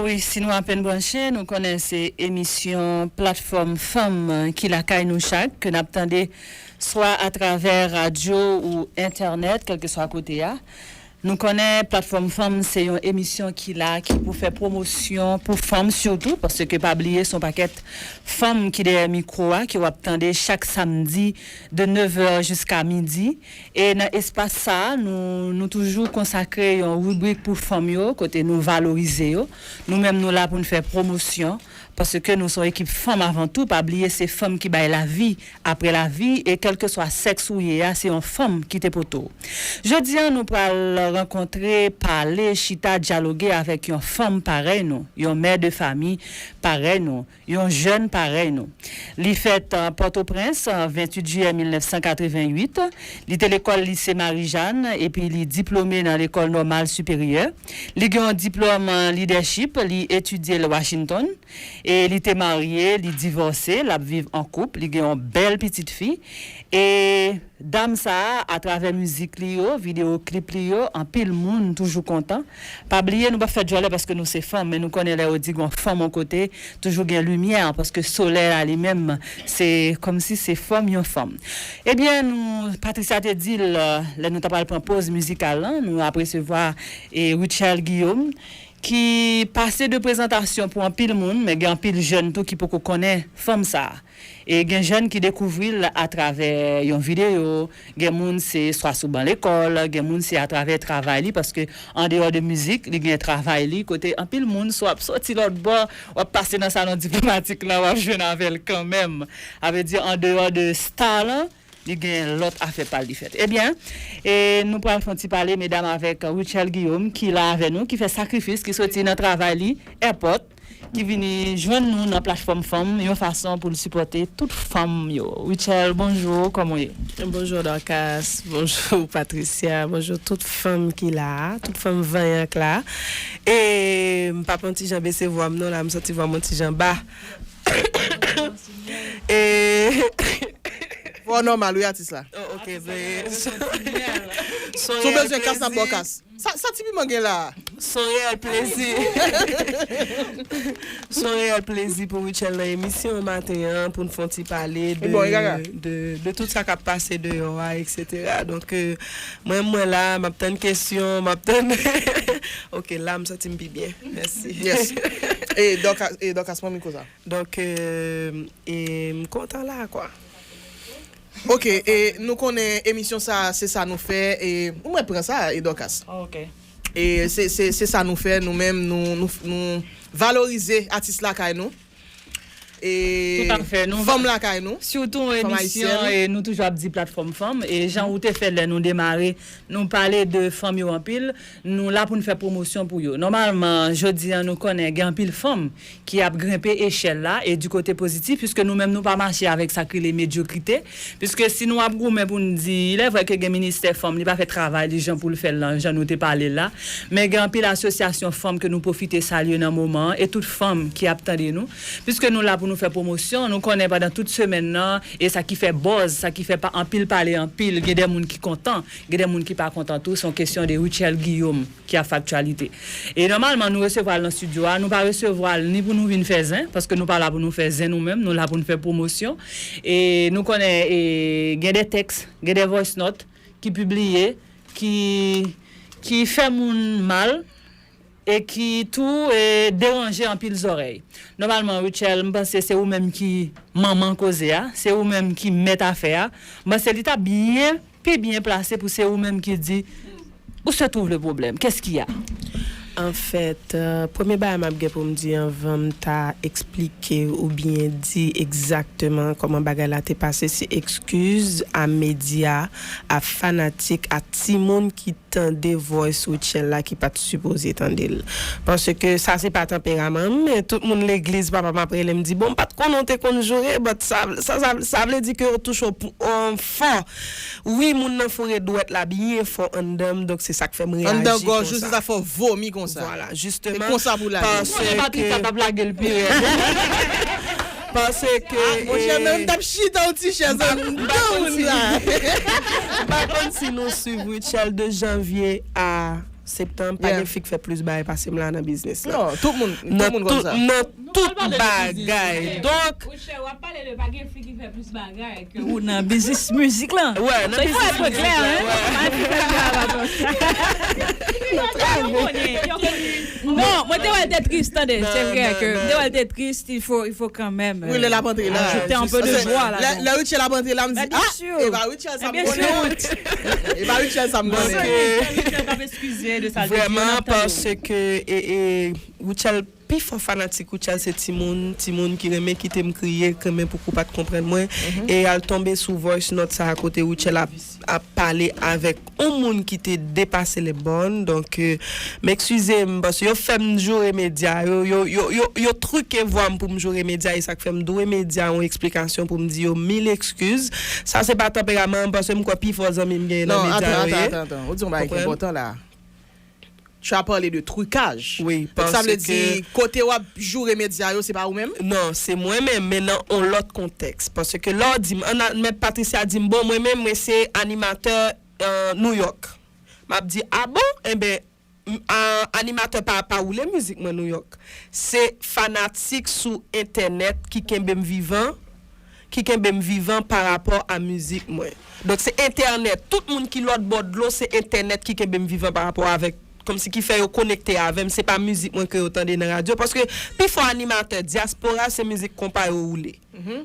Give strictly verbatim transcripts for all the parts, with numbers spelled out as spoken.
Wi, si nou apèn branche, nou konnen se emisyon Platfòm Fanm ki lakay nou chak, ke n ap tande swa atravè radyo ou entènèt, kèlkeswa kote a. Nou konnen Platfòm Fanm se yon emisyon ki la, ki pou fè pwomosyon pou fanm sitou, paske pa bliye se yon pakèt fanm ki dèyè mikwo a, ke w ap tande chak samdi de nevè jiska midi. E nan espas sa a, nou, nou toujou konsakre yon ribrik pou fanm yo, kote nou valorize yo. Nou menm, nou la pou n fè pwomosyon, paske nou se yon ekip fanm avan tou. Pa bliye, se fanm ki bay lavi apre lavi, e kèlkeswa sèks ou ye a, se yon fanm ki te pote w. Jodi a, nou pral rankontre, pale, chita, dyaloge avèk yon fanm parèy nou, yon mè de fami parèy nou, yon jèn parèy nou. Li fèt, euh, Pòtoprens, euh, venntuit jiyè mil nèf san katreventuit. Li te lekòl Lise Marijàn, epi li diplome nan Lekòl Nòmal Siperyè. Li gen yon diplòm, euh, lidèchip, li etidye l Washington. E li te marye, li divòse, l ap viv an koup, li gen yon bèl pitit fi. E dam sa a, atravè mizik li yo, videyo klip li yo, anpil moun toujou kontan. Pa bliye, nou p ap fè djòlè paske nou se fanm, men nou konnen lè yo di gon fanm yon kote, toujou gen limyè, paske solèy la li menm, se kòmsi se fòm yon fanm. Ebyen, nou, Patricia te di l, lè nou ta pral pran poz mizikal lan, nou ap resevwa, e, Rutshelle Guillaume, ki pase de prezantasyon pou anpil moun, men gen anpil jèn tou ki poko konnen fanm sa a. E gen jèn ki dekouvri l atravè yon videyo, gen moun se swa sou ban lekòl, gen moun se atravè travay li, paske andeyò de mizik, li gen travay li, kote anpil moun, si w ap soti lòt bò, w ap pase nan salon diplomatik la, w ap jwenn avè l kanmenm. Sa vle di, andeyò de sta lan, li gen lòt afè pa l li fèt. Ebyen, e nou pral fè yon ti pale, medam, avèk Rutshelle Guillaume, ki la avè nou, ki fè sakrifis, ki soti nan travay li, èpòt, ki vini jwenn nou nan Platfòm Fanm, yon fason pou l sipòte tout fanm yo. Rutshelle, bonjou, kòman w ye? Bonjou Dorcas, bonjou Patricia, bonjou tout fanm ki la a, tout fanm vanyan k la. E m p ap yon ti jan bese vwa m non, la m santi vwa m yon ti jan ba. E Vwa w nòmal wi, atis la. Oh, ok, ben, si w bezwen kas, n ap ba w kas. Sa, sa ti piman gen la a? Son reyèl plezi. Son reyèl plezi pou Rutshelle nan emisyon maten an, pou n fè yon ti pale de, de, de tout sa k ap pase deyò a, et cetera. Donk, euh, mwen, mwen la, m ap tann kesyon, m ap tann. Ok, la, m santi m pi byen. Mèsi. Yes. E Dorcas, e Dorcas, pran mikwo sa. Donk, euh, e m kontan la, kwa. Ok, e nou konnen emisyon sa, se sa nou fè, e ou mwen pran sa, e Dorcas. Oh, ok. E se, se, se sa nou fè, nou menm, nou, nou, nou valorize atis lakay nou. E fanm lakay nou, sitou yon emisyon, e nou toujou ap di Platfòm Fanm, e jan ou te fè lè nou demare, nou pale de fanm yo anpil, nou la pou n fè pwomosyon pou yo. Nòmalman, jodi a, nou konnen gen anpil fanm ki ap grenpe echèl la, e di kote pozitif, piske nou menm nou pa mache avèk sa k rele medyokrite, piske si nou ap goumen pou n di, ilèvrè ke gen ministè fanm, li pa fè travay li jan pou l fè l lan, jan nou te pale l la, men gen anpil asosyasyon fanm ke nou pwofite salye nan moman an, e tout fanm ki ap tande nou, piske nou la pou nou fè pwomosyon, nou konnen pandan tout semèn nan, e sa ki fè buzz, sa ki fè pa anpil pale anpil, gen de moun ki kontan, gen de moun ki pa kontan tou, se yon kesyon de Rutshelle Guillaume ki ap fè aktyalite. E nòmalman, nou resevwa l nan estidyo a, nou pa resevwa l ni pou nou vin fè zen, paske nou pa la pou nou fè zen nou menm, nou la pou n fè pwomosyon. E nou konnen, e, gen de tèks, gen de voice note ki pibliye, ki, ki fè moun mal, e ki tou, e, deranje anpil zòrèy. Nòmalman, Rutshelle, m panse se ou menm ki manman koze a, se ou menm ki mèt afè a. M panse li t ap byen, pi byen plase pou se ou menm ki di, où se trouve le problème? Qu'est-ce qu'il y a? Anfèt, euh, premye bagay m ap gen pou m di anvan m ta eksplike oubyen di egzakteman kòman bagay la te pase, se ekskiz a medya, a fanatik, a timoun ki tande voice Rutshelle la ki pa t sipoze tande l. Paske sa se pa tanperaman m, men tout moun legliz papa m ap rele m di, bon, m pa t konnen w te konn joure, but sa, sa, sa, sa vle di ke w touche w pou, on fò. Wi, moun nan foure dwèt la byen fò anndan m, donk se sa k fè m reyaji konsa. Anndan gòj ou, se sa fè w vomi konsa. Vwala, jisteman, se konsa pou l ale. Paske Patricia t ap lage l pi rèd. Paske, ah, monchè, men m t ap chita yon ti chèz anndan moun la. M pa konn si nou swiv Rutshelle de janvye a Septan, pa gen fi k fè plis bagay pase m la nan biznis la. Non, tout moun, tout moun konn sa. Nan tout bagay. Donk, Richard, w ap pale de pa gen fi ki fè plis bagay ke ou nan biznis mizik lan. Wè, nan biznis mizik lan. Yo konnen, yo konnen. Non, mwen te wè l te tris, tande, se vre ke mwen te wè l te tris, il faut, il faut quand même, euh, ajouter un peu de joie là-dedans. Lè Richard ap antre la, m di, ah, e pa Richard sa m konnen. E pa Richard sa m konnen. Vrèman, paske, e, e, Rutshelle, pi fò fanatik Rutshelle se timoun, timoun ki renmen kite m kriye, ki renmen pou kou pa t konprann mwen, e al tonbe sou voice note sa a kote Rutshelle ap, ap pale avèk yon moun ki te depase les bornes. Donk, euh, m ekskize m, paske yo fè m joure medya, yo, yo, yo, yo, yo trike vwa m pou m joure medya, e sa k fè m dwe medya yon eksplikasyon pou m di yo mil ekskiz. Sa se pa tanperaman m, paske m kwè pi fò zanmi m genyen nan medya yo ye. Non, atann, atann, atann, atann. Ou di yon bagay ki enpòtan la. Tu as parlé de trucage. Wi, paske... Sa vle di, kote w ap joure medya yo, se pa ou menm? Non, se mwen menm, men nan yon lòt kontèks. Paske lè w di m, ann admèt Patricia di m, bon, mwen menm, mwen se animatè, euh, New York. M ap di, a bon? Enben, m, a, animatè pa, pa woule mizik mwen New York. Se fanatik sou entènèt ki kenbe m vivan, ki kenbe m vivan pa rapò a mizik mwen. Donk, se entènèt. Tout moun ki lòt bò dlo, se entènèt ki kenbe m vivan pa rapò avèk, kòmsi ki fè yo konekte avè m. Se pa mizik mwen ke yo tande nan radyo. Paske pi fò animatè dyaspora, se mizik konpa yo woule.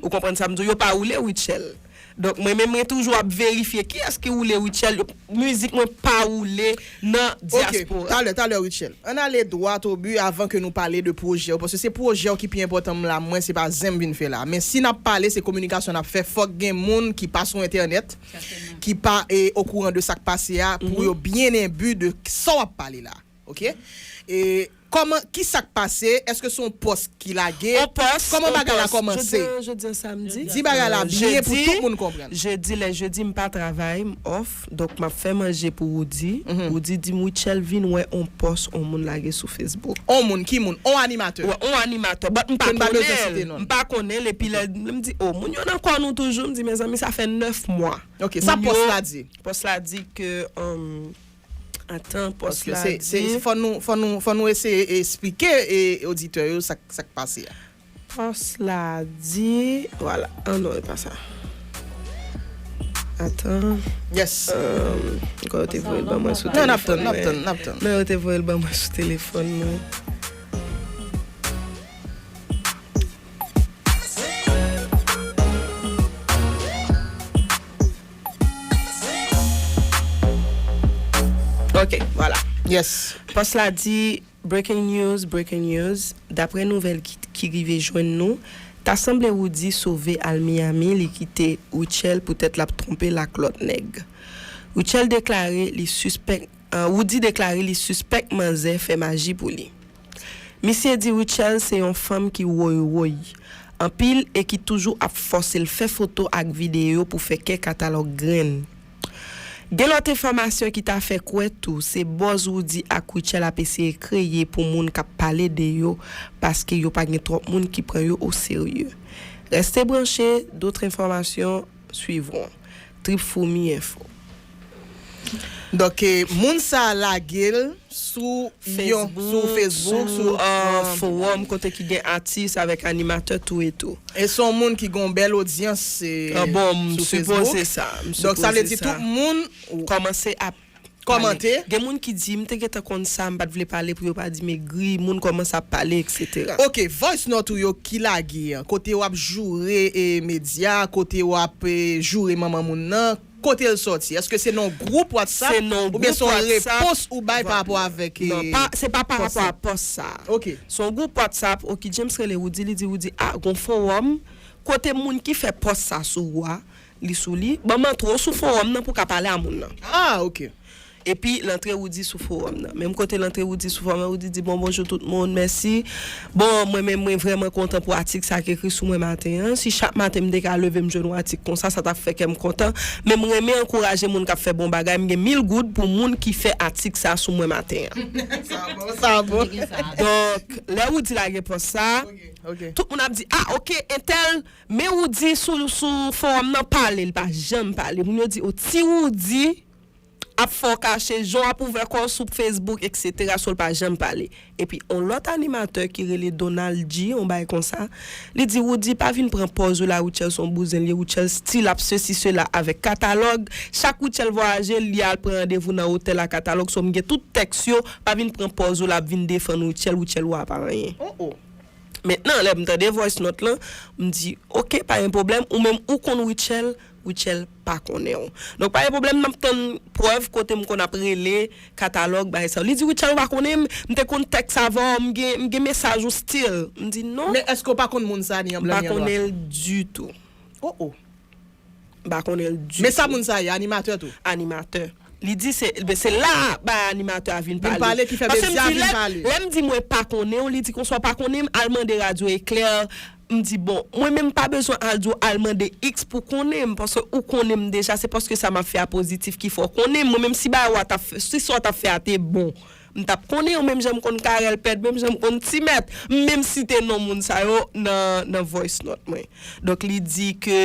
Ou konprann sa m di w? Yo pa woule Rutshelle. Donk, mwen menm, mwen toujou ap verifye kiyès ki woule Rutshelle. Mizik mwen pa woule nan dyaspora. Ok, talè, talè, Rutshelle. Ann ale dwat o bi avan ke nou pale de pwojè w, paske se pwojè w ki pi enpòtan m la, mwen, se pa zen m vin fè la. Men si n ap pale, se kominikasyon n ap fè, fòk gen moun ki pa sou entènèt, ki pa, e, okouran de sa k pase a, pou yo byen enbi de sa w ap pale la. Ok? E kòman, ki sa k pase? Èske se yon pòs ki lage? Yon pòs, kòman bagay la kòmanse? Jodi an, jodi an samdi. Di bagay la byen pou tout moun konprann. Jedi, lè jedi m pa travay, m off, donk m ap fè manje pou Woody. Woody di m, Rutshelle, vin wè yon pòs yon moun lage sou Facebook. Yon moun, ki moun? Yon animatè? Wè, yon animatè, but m pa konnen l, m pa konnen l, epi lè m di, oh, moun yo nan kò nou toujou, m di, mezanmi, sa fè nèf mwa. Ok, sa pòs la di? Pòs la di ke, um, Atan, pòs la di. Fò nou, fò nou, fò nou eseye esplike, e, oditè yo sa, sa k pase a. Pòs la di, vwala. Ah non, e pa sa. Atan. Yes. Ankò, yo te voye l ban mwen sou telefòn mwen. Non, n ap tann, n ap tann, n ap tann. Non, yo te voye l ban mwen sou telefòn mwen. Ok, vwala. Yes. Pòs la di, breaking news, breaking news. Daprè nouvèl ki, ki rive jwenn nou, ta sanble Woody sove al Miami, li kite Rutshelle poutèt l ap twonpe l ak lòt nèg. Rutshelle deklare li sispèk, ah, Woody deklare li sispèk manzè fè maji pou li. Misye di Rutshelle se yon fanm ki woywoy anpil e ki toujou ap fòse l fè foto ak videyo pou fè kè katalòg grenn. Gen lòt enfòmasyon ki ta fè kwè tou se buzz Woody ak Rutshelle ap eseye kreye pou moun k ap pale de yo, paske yo pa gen twòp moun ki pran yo oserye. Reste branche, d'autres informations suivront. Trip Foumi Enfo. Donk, e, moun sa a lage l sou yon, sou Facebook, sou, sou, euh, fowòm kote ki gen atis avèk animatè tou e tou. E se yon moun ki gen yon bèl odyans, e, sou Facebook. Ah bon, m sipoze sa, m sipoze sa. Donk, sa vle di tout moun kòmanse ap kòmante. Gen moun ki di, m te gentan konn sa, m pa t vle pale pou yo pa di m egri, moun kòmanse ap pale, et cetera. Ok, voice note ou yo ki lage an, kote w ap joure, e, medya, kote w ap, e, joure manman moun nan, kote l sòti? Èske se nan gwoup WhatsApp oubyen se yon repons ou bay pa rapò avèk, e, pòs sa? Non, pa, se pa pa rapò a pòs sa. Ok. Se yon gwoup WhatsApp, Oky James rele Woody, li di Woody, a, gon fowòm, kote moun ki fè pòs sa sou ou a, li sou li. Ban m antre w sou fowòm nan pou w ka pale a moun nan. Ah, ok. Epi l antre Woody sou fowòm nan. Menm kote l antre Woody sou fowòm nan, Woody di, bon, bonjou tout moun, mèsi. Bon, mwen menm, mwen vrèman kontan pou atik sa k ekri sou mwen maten an. Si chak maten m te ka leve m jwenn yon atik konsa, sa t ap fè kè m kontan. Men m renmen ankouraje moun k ap fè bon bagay. M gen mil goud pou moun ki fè atik sa sou mwen maten an. Sa bon, sa bon. Donk, lè Woody lage pòs sa, tout moun ap di, ah, ok, entèl, men Woody sou, sou fowòm nan pale, li pa janm pale. Moun yo di, oh, ti Woody, ap fè w kache, jan w ap ouvè kò w sou Facebook, etsetera, san w pa janm pale. Epi, yon lòt animatè ki rele Donald G, yon bagay konsa, li di, Roody, pa vin pran pòz ou la, Rutshelle se yon bouzen li ye, Rutshelle still ap sesi sela avèk Katalòg. Chak Rutshelle vwayaje, li al pran randevou nan otèl a Katalòg, so m gen tout tèks yo, pa vin pran pòz ou la ap vin defann Rutshelle, Rutshelle wa pa anyen. Mentnan, lè m tande voice note lan, m di, oke, pa gen pwoblèm, ou menm ou konn Rutshelle, Rutshelle pa konnen w. Donk, pa gen pwoblèm, m ap tann prèv kote m konn ap rele, Katalòg, bagay sa yo. Li di, Rutshelle, ou pa konnen m, m te konn tèks avè w, m gen, m gen mesaj ou still. M di, non. Men èske w pa konn moun sa a ni an blan ni an nwa? M pa konnen l ditou. Oh, oh. M pa konnen l ditou. Men sa moun sa a ye, animatè tou? Animatè. Li di se, ben, se la a bay animatè a vin pale. Vin pale, ki fè medya vin pale. Paske m di, lè, lè m di mwen pa konnen w, li di konsa w pa konnen m, al mande Radyo Eklè. M di, bon, mwen menm m pa bezwen al di w al mande X pou konnen m, paske ou konnen m deja, se paske sa m ap fè a pozitif ki fè w konnen m. Mwen menm si bagay w a t ap fè, si sa w t ap fè a te bon, m t ap konnen w, menm jan m konn Carel Pèd, menm jan m konn Ti Mèt, m menm site non moun sa yo nan, nan voice note mwen. Donk, li di ke,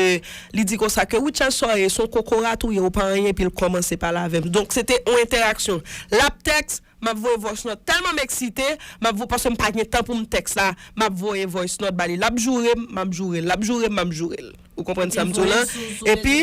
li di konsa ke, Rutshelle, sa w ye, se yon kokorat ou ye, ou pa anyen, epi l kòmanse pale avè m. Donk, se te yon entèraksyon. L ap tèks, m ap voye voice note. Tèlman m eksite, m ap voye, paske m pa gen tan pou m tèks la, m ap voye voice note ba li. L ap joure m, m ap joure l. L ap joure m, m ap joure l. Ou konprann sa m di w la? Epi,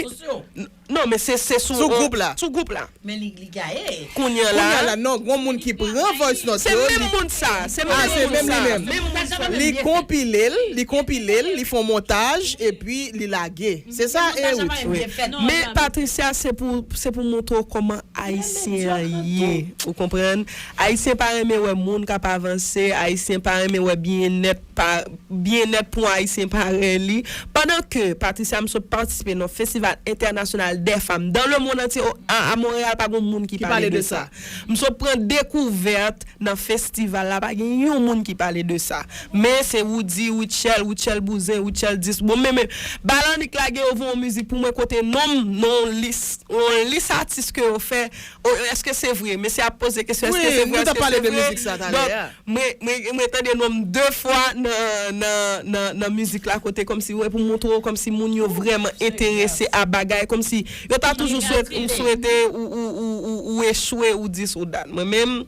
n-, non, men se, se sou, sou gwoup la. Sou gwoup la. Men li, li gaye. Kounye a la. Kounye a la, non, gon moun ki pran voice note yo, li... Se menm moun sa, se menm moun sa. Ah, se menm li menm. Li konpile l, li konpile l, li fè yon montaj, epi li lage. Se sa, e, Ruth? Wi. Men Patricia, se pou, se pou montre w kòman Ayisyen an ye. Ou konprann? Ayisyen pa renmen wè moun k ap avanse, Ayisyen pa renmen wè byennèt pa, byennèt pou Ayisyen parèy li. Pandan ke Patricia, m sot patisipe nan festival entènasyonal dè fanm dans le monde entier, o, a, a Montréal, pa gen moun ki pale de sa. M sot pran dekouvèt nan festival la, pa gen yon moun ki pale de sa. Men se Roody, Rutshelle, Rutshelle bouzen, Rutshelle dis. Bon, men, men, Balanik lage yo voye yon mizik pou mwen kote non m, non lis, yon lis atis ke yo fè. O, èske se vre? Mesye ap poze kesyon, èske se vre, èske se vre? Wi, nou t ap pale de mizik sa talè a. Mwen, mwen, mwen tande non m de fwa nan, nan, nan, nan mizik la, kote kòmsi, wè, pou montre w kòmsi moun yo vrèman enterese a bagay, kòmsi yo ta toujou swete, ou swete ou, ou, ou, ou, ou echwe, ou dis ou dat. Mwen menm,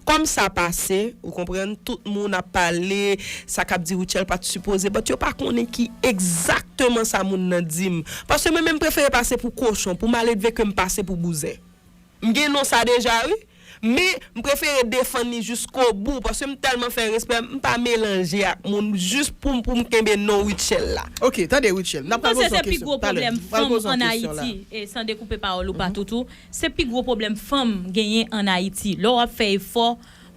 kòm sa pase, ou konprann, tout moun ap pale, sa k ap di Rutshelle pa t sipoze, but yo pa konnen ki egzakteman sa moun nan di m. Paske mwen menm, m prefere pase pou kochon, pou maledve ke m pase pou bouzen. M gen non sa deja, wi. Men, m prefere defann li jiskobou, paske m tèlman fè respè, m pa melanje ak moun, jis pou m, pou m kenbe non Rutshelle la. Ok, tande Rutshelle, n ap pral poze yon kesyon talè. M panse se pi gwo pwoblèm fanm ann Ayiti, e san dekoupe pawòl ou pa toutou, se pi gwo pwoblèm fanm genyen ann Ayiti. Lè w ap fè efò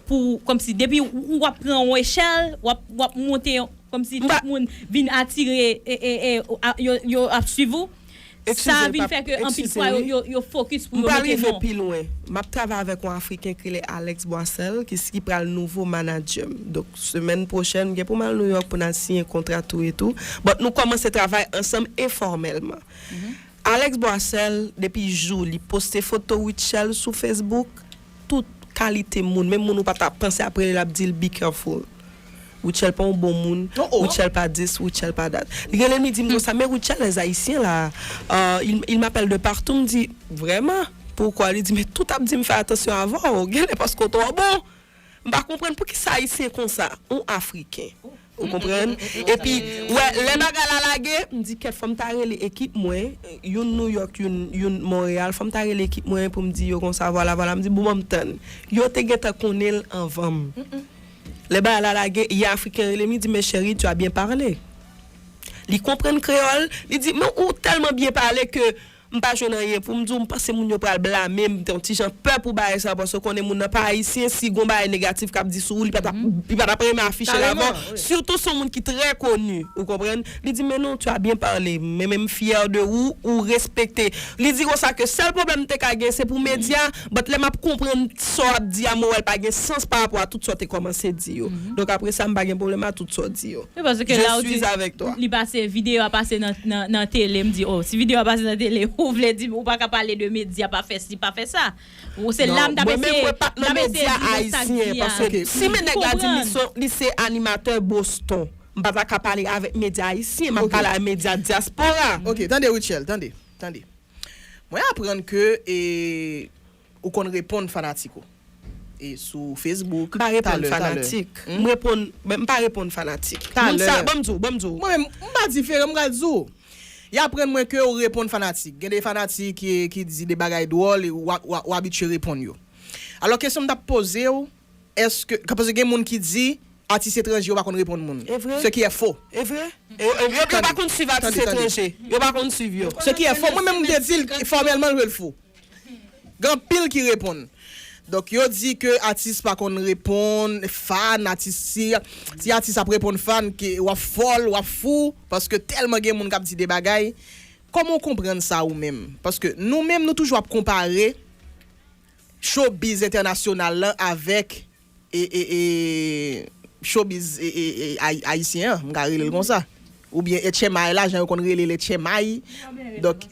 pou, kòmsi, depi w, w ap pran yon echèl, w ap, w ap monte, kòmsi tout moun vin atire, e, e, e, a, yo, yo ap swiv ou. Sa vin fè ke anpil fwa yo, yo, yo fokis pou yo mete non. M pral rive pi lwen. M ap travay avèk yon Afriken ki rele Alex Boissel, ki, ki pral nouvo manadjè m. Donk, semèn pwochèn, m gen pou m al Nouyòk pou n al siyen kontra tou e tou. But nou kòmanse travay ansanm enfòmèlman. Alex Boissel, depi jou li poste foto Rutshelle sou Facebook, tout kalite moun, menm moun ou pa ta panse ap rele l ap di l, be careful. Rutshelle pa yon bon moun, Rutshelle pa dis, Rutshelle pa dat. Li rele m, li di m konsa, men Rutshelle, les Haïtiens là, euh, ils, ils m'appellent de partout. M di, vraiment? Pourquoi? Li di, men tout ap di m fè atansyon avè w, genlè paske w twò bon. M pa konprann poukisa Ayisyen konsa, yon Afriken. Ou konprann? Epi, wè, lè bagay la lage, m di, kèt, fò m ta rele ekip mwen, youn Nouyòk, youn, youn Monreyal, fò m ta rele ekip mwen pou m di yo konsa, vwala, vwala. M di, bon, ban m tann. Yo te gentan konnen l anvan m. Lè bagay la lage, yè Afriken rele m, li di, men cheri, tu as bien parlé. Li konprann kreyòl, li di, men ou tèlman byen pale ke m pa jwenn anyen pou m di w, m panse moun yo pral blame m, m te yon ti jan pè pou bagay sa, paske w konnen moun nan pa ayisyen, si gon bagay negatif k ap di sou ou, li pa t ap, li pa t ap renmen afiche l avè w, sitou se yon moun ki trè koni, ou konprann? Li di, men non, tu as bien parlé, men, men m fyè de ou, ou respekte. Li di konsa ke sèl pwoblèm m te ka gen, se pou medya, but lè m ap konprann sa w ap di a, mwen wè l pa gen sans pa rapò a tout sa w te kòmanse di yo. Donk, apre sa, m pa gen pwoblèm a tout sa w di yo. Wi, paske la ou di, li pase, videyo a pase nan, nan, nan tele, m di, oh, si videyo a pase nan tele, ou vle di m ou pa ka pale de medya, pa fè si, pa fè sa. Ou se la m t ap eseye, m t ap eseye di nou sa k di a. Paske si men nèg la di li se, li se animatè Boston, m pa ta ka pale avèk medya ayisyen, m ap pale avèk medya dyaspora. Ok, tande, Rutshelle, tande, tande. Mwen aprann ke, e, Ou konn reponn fanatik ou. E sou Facebook, M pa reponn talè, talè. Fanatik. M reponn, m pa reponn fanatik. Moun Talè. Sa, ban m di w, ban m di w. Mwen menm, m pa diferan, m pral di w. Y aprann mwen ke ou reponn fanatik. Gen de fanatik ki, ki di de bagay dwòl e w, w, w abitye reponn yo. Alò, kesyon m t ap poze w, èske, paske gen moun ki di, atis etranje yo pa konn reponn moun. E vre. Ce qui est faux. E vre? E, e, yo, yo pa konn swiv atis Tande, tande. Etranje. Yo pa konn swiv yo. Ce qui est faux. Mwen menm, m te di l fòmèlman, l jwe l fou. Gen anpil ki reponn. Donk, yo di ke atis pa konn reponn fan, atis si, si atis ap reponn fan, ke w ap fòl, w ap fou, paske tèlman gen moun k ap di de bagay. Kòman w konprann sa ou menm? Paske nou menm, nou toujou ap konpare showbiz entènasyonal lan avèk e, e, e, showbiz e, e, e, ay- ayisyen an, m ka rele l konsa. Oubyen Etchemay la, jan yo konn rele l Etchemay. Donk,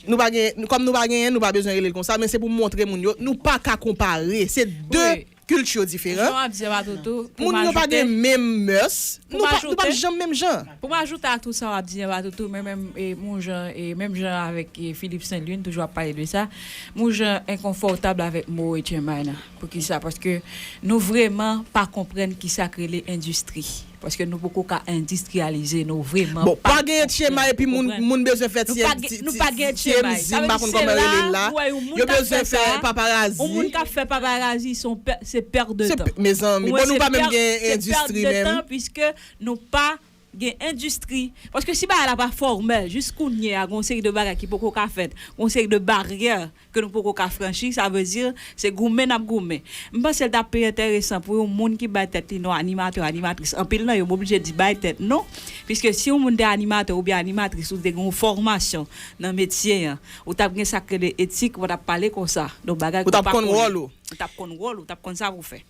nou pa gen, kòm nou pa genyen, nou pa bezwen rele l konsa, men se pou montre moun yo, nou pa ka konpare. Se de Wi. Kilti yo diferan. Jan w ap di an ba Toto, pou Moun m yo pa ajoute, gen menm mœurs. pou Nou m pa, nou pa ajoute, janm menm jan. Pou m ajoute a tout sa w ap di an ba Toto, mwen menm, e, m yon jan, e, menm jan avèk, e, Philippe Saint Louis, n toujou ap pale de sa, m yon jan enkonfòtab avèk mo Etchemay nan. Poukisa? Paske nou vrèman pa konprann kisa k rele endistri. Paske nou poko ka endistriyalize, nou vrèman Bon, pa gen Etchemay epi moun, moun bezwen fè ti, Nou pa gen- ti, nou ti, pa gen ti Etchemay. M Z, Sa m vle pa di konn se kòman la, rele l la. ou wè yon moun Yo k ap bezwen fè fè sa, paparazi. Yon moun k ap fè paparazi, se yon pè- se pèt de Se tan. p- mezanmi, Ou wè, bon, nou se pa menm pèt- gen se endistri pèt de menm. Tan, piske nou pa gen endistri. Paske si bagay la pa fòmèl, jis kounye a, gen yon seri de bagay ki poko ka fèt, gen yon seri de baryè ke nou poko ka franchi, sa vle di, se goumen n ap goumen. M panse l t ap pi enteresan pou yon moun ki bay tèt li non animatè, animatris. Anpil nan yo, m oblije di bay tèt non, piske si yon moun te animatè oubyen animatris, ou te gen yon fòmasyon nan metye an, ou t ap gen sa k rele etik, ou pa t ap pale konsa. Donk, bagay Ou ke t w ap pa konn konnen. Wòl ou. Ou t ap konn wòl ou, ou t ap konn sa pou w fè.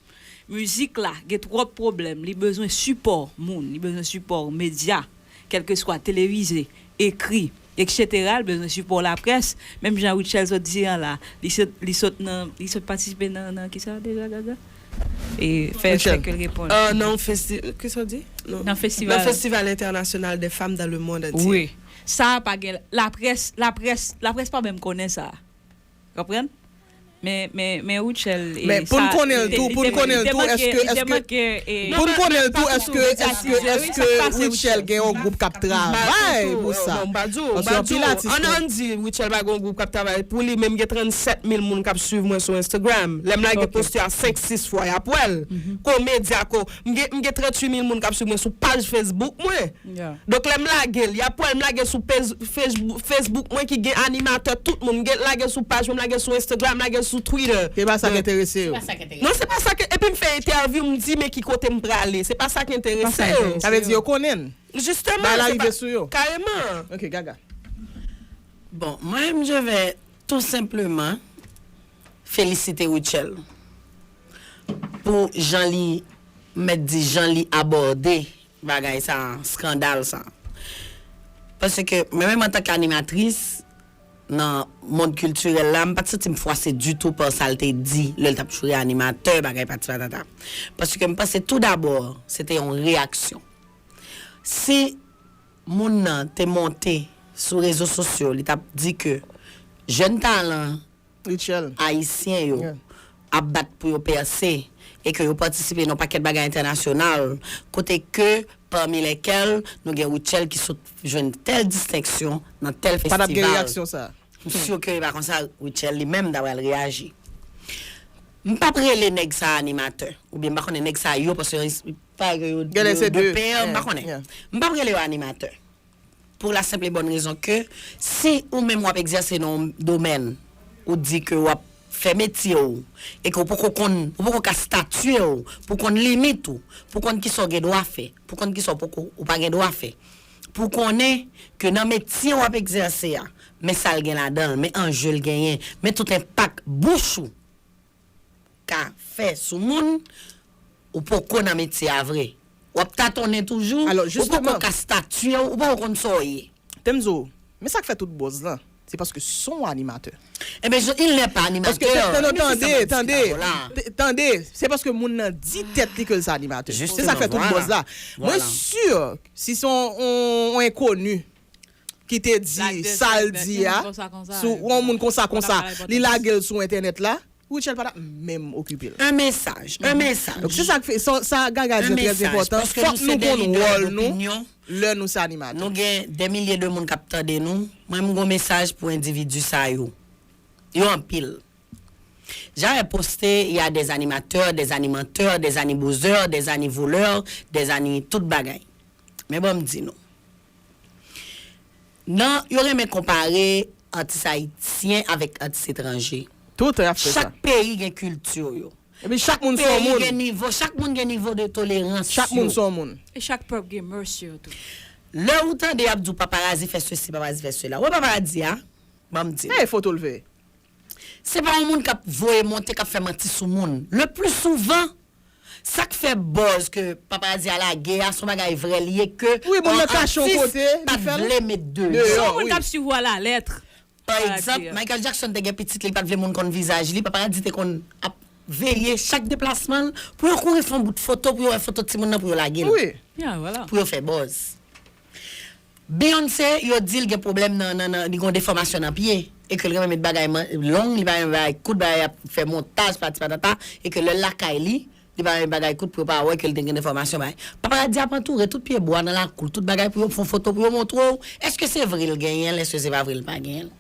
Mizik la, gen twòp pwoblèm, li bezwen sipò moun, li bezwen sipò medya, kèlkeswa televize, ekri, etsetera, li bezwen sipò laprès. Menm jan Rutshelle sot di an la, li sot, li sot nan, li sot patisipe nan, nan kisa deja, Gaga? E fè, fè Rutshelle. Ke l reponn. Ah, nan festi, kisa w di? Non. Nan festival. Nan Festival International des Femmes dans le Monde entier. Wi. Sa pa gen, laprès, laprès, laprès pa menm konnen sa. Konprann? Men, men, men Rutshelle, e, Men pou n sa, konnen l li te- tou, li pou n te- konnen l li te tou, manke- èske, li te èske, manke, e, pou n konnen l tou, pa èske, konn èske, wi, sa k èske pase, Rutshelle gen yon gwoup k ap travay pou sa? Non, m pa di w, m Paske pa anpil di w. atis An, an di, Rutshelle pa gen yon gwoup k ap travay pou li, men m gen trannsèt mil moun k ap swiv mwen sou Instagram. Lè m lage Ok. poste a senk, sis fwa, y ap wè l. Komedya ko, m gen, m gen tranntuit mil moun k ap swiv mwen sou paj Facebook mwen. Yeah. Donk, lè m lage l, y ap wè l, m lage l sou pez- Facebook, Facebook mwen ki gen animatè tout moun. M gen lage l sou paj mwen, m lage l sou Instagram, m lage l sou Twitter. Se pa sa k enterese yo. Non, se pa sa ke. Epi m fè entèvyou, m di, men ki kote m prale. Se pa sa k enterese yo. Sa vle di yo konnen l. Jisteman, Bagay la se rive pa- sou yo. Kareman. Ok, Gaga. Bon, moi, je vais tout simplement féliciter Rutshelle pour jan li, mèt di, jan li abòde bagay sa, skandal sa. Paske mwen menm antanke animatris nan mond kiltirèl la, m pa t santi m fwase ditou pa sa l te di lè l t ap joure animatè, bagay pati patata. Paske m panse tou dabò, se te yon reyaksyon. Si moun nan te monte sou rezo sosyo, li t ap di ke jèn talan Rutshelle. Ayisyen yo Yeah. ap bat pou yo pèse e ke yo patisipe nan pakèt bagay entènasyonal, kote ke, pami lèkèl, nou gen Rutshelle ki sot jwenn tèl distenksyon nan tèl Pa t ap gen festival. Reyaksyon sa. M si ke e pa konsa Rutshelle li menm ta pral reyaji. M p ap rele nèg sa animatè, oubyen m pa konnen nèg sa yo, paske pa yo Genlè se de de. pè, m pa Yeah, konnen. Yeah. M p ap rele yo animatè. Pou la senp e bòn rezon ke si ou menm w ap egzèse nan yon domèn, ou di ke w ap fè metye w, e ke w poko konn, ou poko ka statye w, pou konn limit ou, pou konn kisa w gen dwa fè, pou konn kisa w poko, ou pa gen dwa fè. Pou konnen ke nan metye w ap egzèse a, men sa l gen ladan l, men anje l genyen, men tout enpak bouch ou ka fè sou moun, ou poko nan metye a vre. W ap tatonnen toujou, Alò, ou jisteman. Poko ka statye w, ou poko konn sa w ye. Te m di w, men sa k fè tout bòz lan, se paske s on animatè. Enben, je- il n'est pas animateur. Paske, tande, Mezanmi, tande, sa tande, pa la. t- tande, se paske moun nan di tèt li ke l se animatè. Se sa k fè tout Voilà. Bòz la. Mwen Voilà. si, si s on, on, on enkoni ki te di Like this, sa l like that. di Yon a, moun konsa, konsa, sou e, yon moun konsa, pa konsa, bay li enpòtans. Lage l sou entènèt la, Rutshelle pa t ap menm okipe l. Un message, un message. Donk, se sa k fè, sa, sa Gaga di an trè enpòtan. Fòk nou konn wòl nou lè nou se animatè. Nou gen des milliers de moun k ap tande nou. Mwen, m gon mesaj pou endividi sa yo. Yo anpil. J'avais posté, il y a des animateurs, des animateurs, des anibozè, des anivolè, des ani tout bagay. Men bon, m di nou. Nan, yo renmen konpare atis ayisyen avèk atis etranje. Toutan y ap fè sa. Chak peyi gen kilti yo. Epi chak moun se yon moun. Peyi gen nivo, chak moun gen nivo de tolerans yo. Chak moun se yon moun. E chak pèp gen mœurs yo tou. Lè ou tande y ap di w paparazi fè sesi, paparazi fè sela. Wè paparazi a, ban m di w. E foto l fè. Se pa yon moun k ap voye monte, k ap fè manti sou moun. Le plus souvent, sa k fè buzz ke paparazi a lage a, se yon bagay vrè li ye ke yon atis pa t vle met deyò. Se yon moun k ap swiv ou alalèt. Pa egzanp, Michael Jackson te gen pitit li, li pa t vle moun konn vizaj li. Paparazi te konn ap veye chak deplasman l pou yo kouri fè yon bout foto, pou yo wè foto timoun nan, pou yo lage l. Pou yo fè buzz. Beyoncé, yo di l gen pwoblèm nan, nan, nan, li gen yon defòmasyon nan pye, e ke l renmen met bagay man- long, li pa renmen bagay kout, bagay ap fè montaj, pati patata, e ke lè l lakay li, li pa renmen bagay kout pou yo pa wè ke l te gen defòmasyon, bagay. Paparazi ap antoure tout pye bwa nan lakou l, tout bagay pou yo fè yon foto, pou yo montre w, èske se vre l genyen l, èske se pa vre l pa genyen l.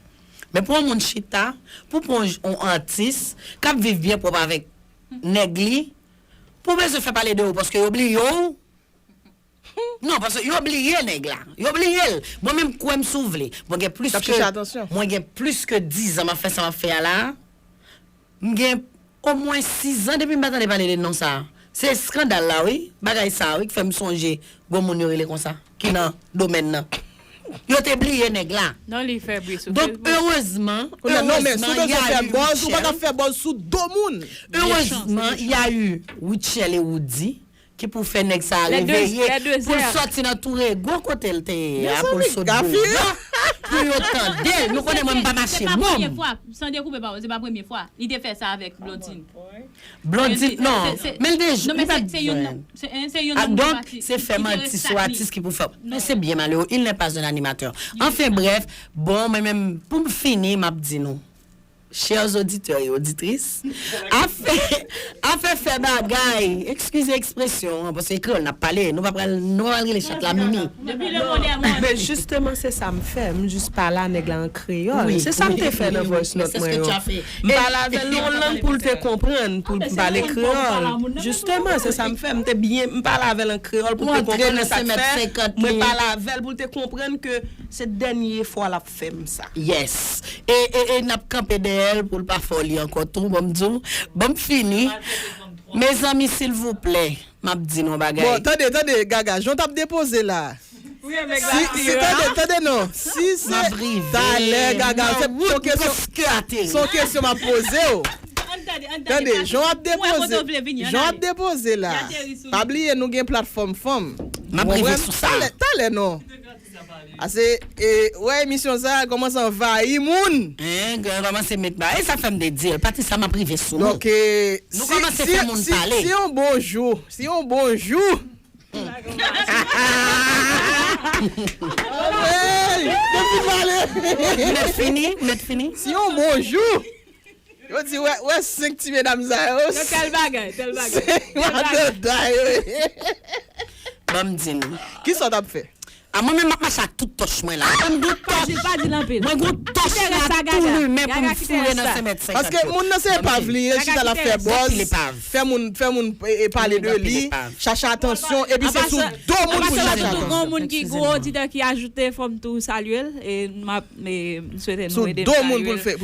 Men pou yon moun chita, pou pran yon, yon atis k ap viv byen pwòp avèk nèg li, pou bezwen fè pale de ou, paske yo bliye w, Non, paske yo bliye nèg la. Yo bliye l. Mwen menm, kwè m si w vle. Mwen gen plis ke, mwen gen plis ke diz an m ap fè sa m ap fè a la. M gen omwen sis an depi m pa tande pale de non sa. Se eskandal la, wi. Bagay sa, wi, ki fè m sonje gwo moun yo rele konsa, ki nan domèn nan. Yo te bliye nèg la. Non, li fè bri sou Facebook. Donk, erezman, erezman, y a eu Rutshelle. Ou pa ka fè buzz sou do moun. Erezman, y a eu Rutshelle e Roody. Ki pou fè nèg sa a reveye, pou l sòti nan tou rego kote l te ye a, pou l sot deyò, pou yo tande l. Nou konnen mwen m pa mache mòm. San dekoupe pawòl, se pa premye fwa. Li te fè sa avèk Blondine. Blondine, non. Men l te, li pa t jwenn. Donk, se fè manti sou atis ki pou fè. Men se byen malere. Il n'est pas un animateur. Anfen, brèf, bon, mwen menm, pou m fini, m ap di nou. Chers auditeurs et auditrices, afè, afè fè bagay, eskize ekspresyon an, paske kreyòl n ap pale, nou pa pral, nou pa pral rele chat la mimi. Depi le monde est monde. Men jisteman, se sa m fè, m jis pale a nèg la an kreyòl. Se sa m te fè nan voice note mwen yo. M pale avè l nan yon lang pou l te konprann, pou l pale kreyòl. Jisteman, se sa m fè, m te byen, m pale avè l an kreyòl pou l te konprann sa k fè. Mwen pale avè l pou l te konprann ke se dènye fwa l ap fè m sa. Yes. E, e, e n ap kanpe dèyè l pou l pa fè w li ankò tou, ban m di w. Ban m fini. Mezanmi, silvouplè, m ap di nou yon bagay. Bon, tande, tande, Gaga, jan w t ap depoze la. Si, si, tande, tande non. Si se talè, Gaga, se yon kesyon, se yon kesyon m ap poze w. Tande, jan w ap depoze, jan w ap depoze la. Pa bliye, nou gen platfòm fanm. M ap rive sou sa. Talè, talè non. Ase, e, wè emisyon sa a kòmanse anvayi moun. Hein, gen kòmanse met ba. E sa fè m te di l, pati sa m ap rive sou nou. Donk, e, nou kòmanse fè moun pale. Si yon bon jou, si yon bon jou. Hey, mèt fini, mèt fini. Si yon bon jou. Yo di, wè, wè senk ti medam sa yo. Yo tèl bagay, tèl bagay. Se madanday yo ye. Ban m di nou. Kisa w t ap fè? A mwen menm m ap mache ak tout tòch mwen la. Mwen gon tòch. Mwen gon tòch la tou limen pou m foure nan senmèt senkant yo. Paske moun nan se epav li ye, chita l ap fè buzz, fè moun, fè moun, e, e, pale de li, chache atansyon, epi se sou do moun pou chache atansyon. Gon moun ki gwo oditè ki ajoute, fò m tou salye l, e m ap M swete nou ede m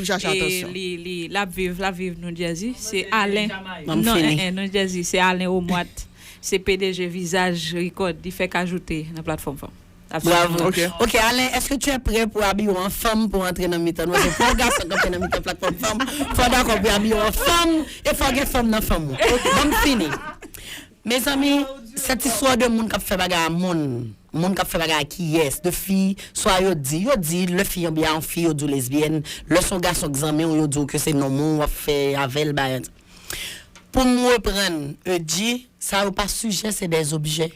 salye l. E li, li, l ap viv, l ap viv New Jersey. Se Alen. Non, eh, eh, New Jersey, se Alen Omwat. Se P D G Vizaj Record. Li fèk ajoute nan platfòm fanm. Bravo. Ok. Ok, Alen, est-ce que tu es prêt pour habiller en femme pour entrer dans mitan nou? Paske pou yon gason kanpe nan mitan platfòm fanm, fò w dakò pou y abiye an fanm, e fò gen fanm nan fanm ou. Ban m fini. Mezanmi, cette histoire de moun k ap fè bagay a moun, moun k ap fè bagay a kiyès, de fi, swa yo di, yo di, lè fi anbi a yon fi, yo di w lesbyèn, lè se yon gason k zanmi w, yo di w ke se nonm ou, w ap fè avè l, bagay. Pou m reprann, Edji, Sa yo pa sijè, se des objets.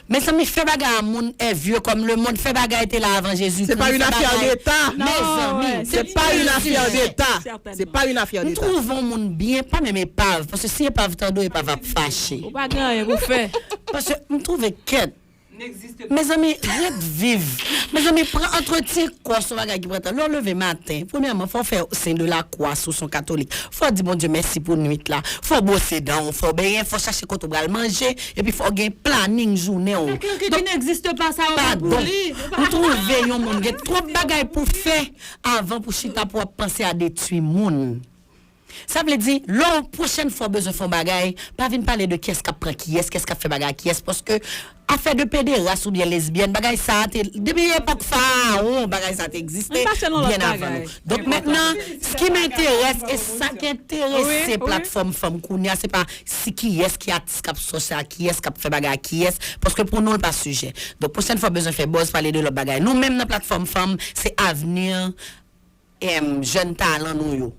Mezanmi, fè bagay a moun est vieux comme le monde. Fè bagay te la avan Jezi. Se pa une affaire d'État. Mezanmi, se pa une affaire d'État. Se pa une affaire d'État. M twouve yon moun byen, pa menm epav. Paske si epav tande w, epav ap fache. Ou pa gen anyen pou fè. Paske m twouve kèt. Mezanmi, ret viv. Mezanmi, pran antretyen kò se yon bagay ki pran tan. Lè w leve maten, premyèman, fò w fè sen de la kwa si w se yon katolik. Fò w di Bondye mèsi pou nwit la. Fò w bwose dan w, fò w benyen, fò w chache kote w pral manje, epi fò w gen planin jounen w. Donk, padon, m twouve yon moun gen twòp bagay pou fè avan pou chita pou w ap panse a detwi moun. Sa vle di, lè w pwochèn fwa w bezwen fè yon bagay, pa vin pale de kiyès k ap pran kiyès, kiyès k ap fè bagay ak kiyès, paske afè de pederas oubyen lesbyèn, bagay sa a te, depi epòk farawon, bagay sa a te egziste byen avan nou. Donk mentnan, ce qui m'intéresse e sa k enterese platfòm fanm kounye a, se pa si kiyès ki atis k ap sòse ak kiyès k ap fè bagay ak kiyès, paske pou nou, l pa sijè. Donk pwochèn fwa w bezwen fè buzz, pale de lòt bagay. Nou menm nan platfòm fanm, se avni em, jèn talan nou yo.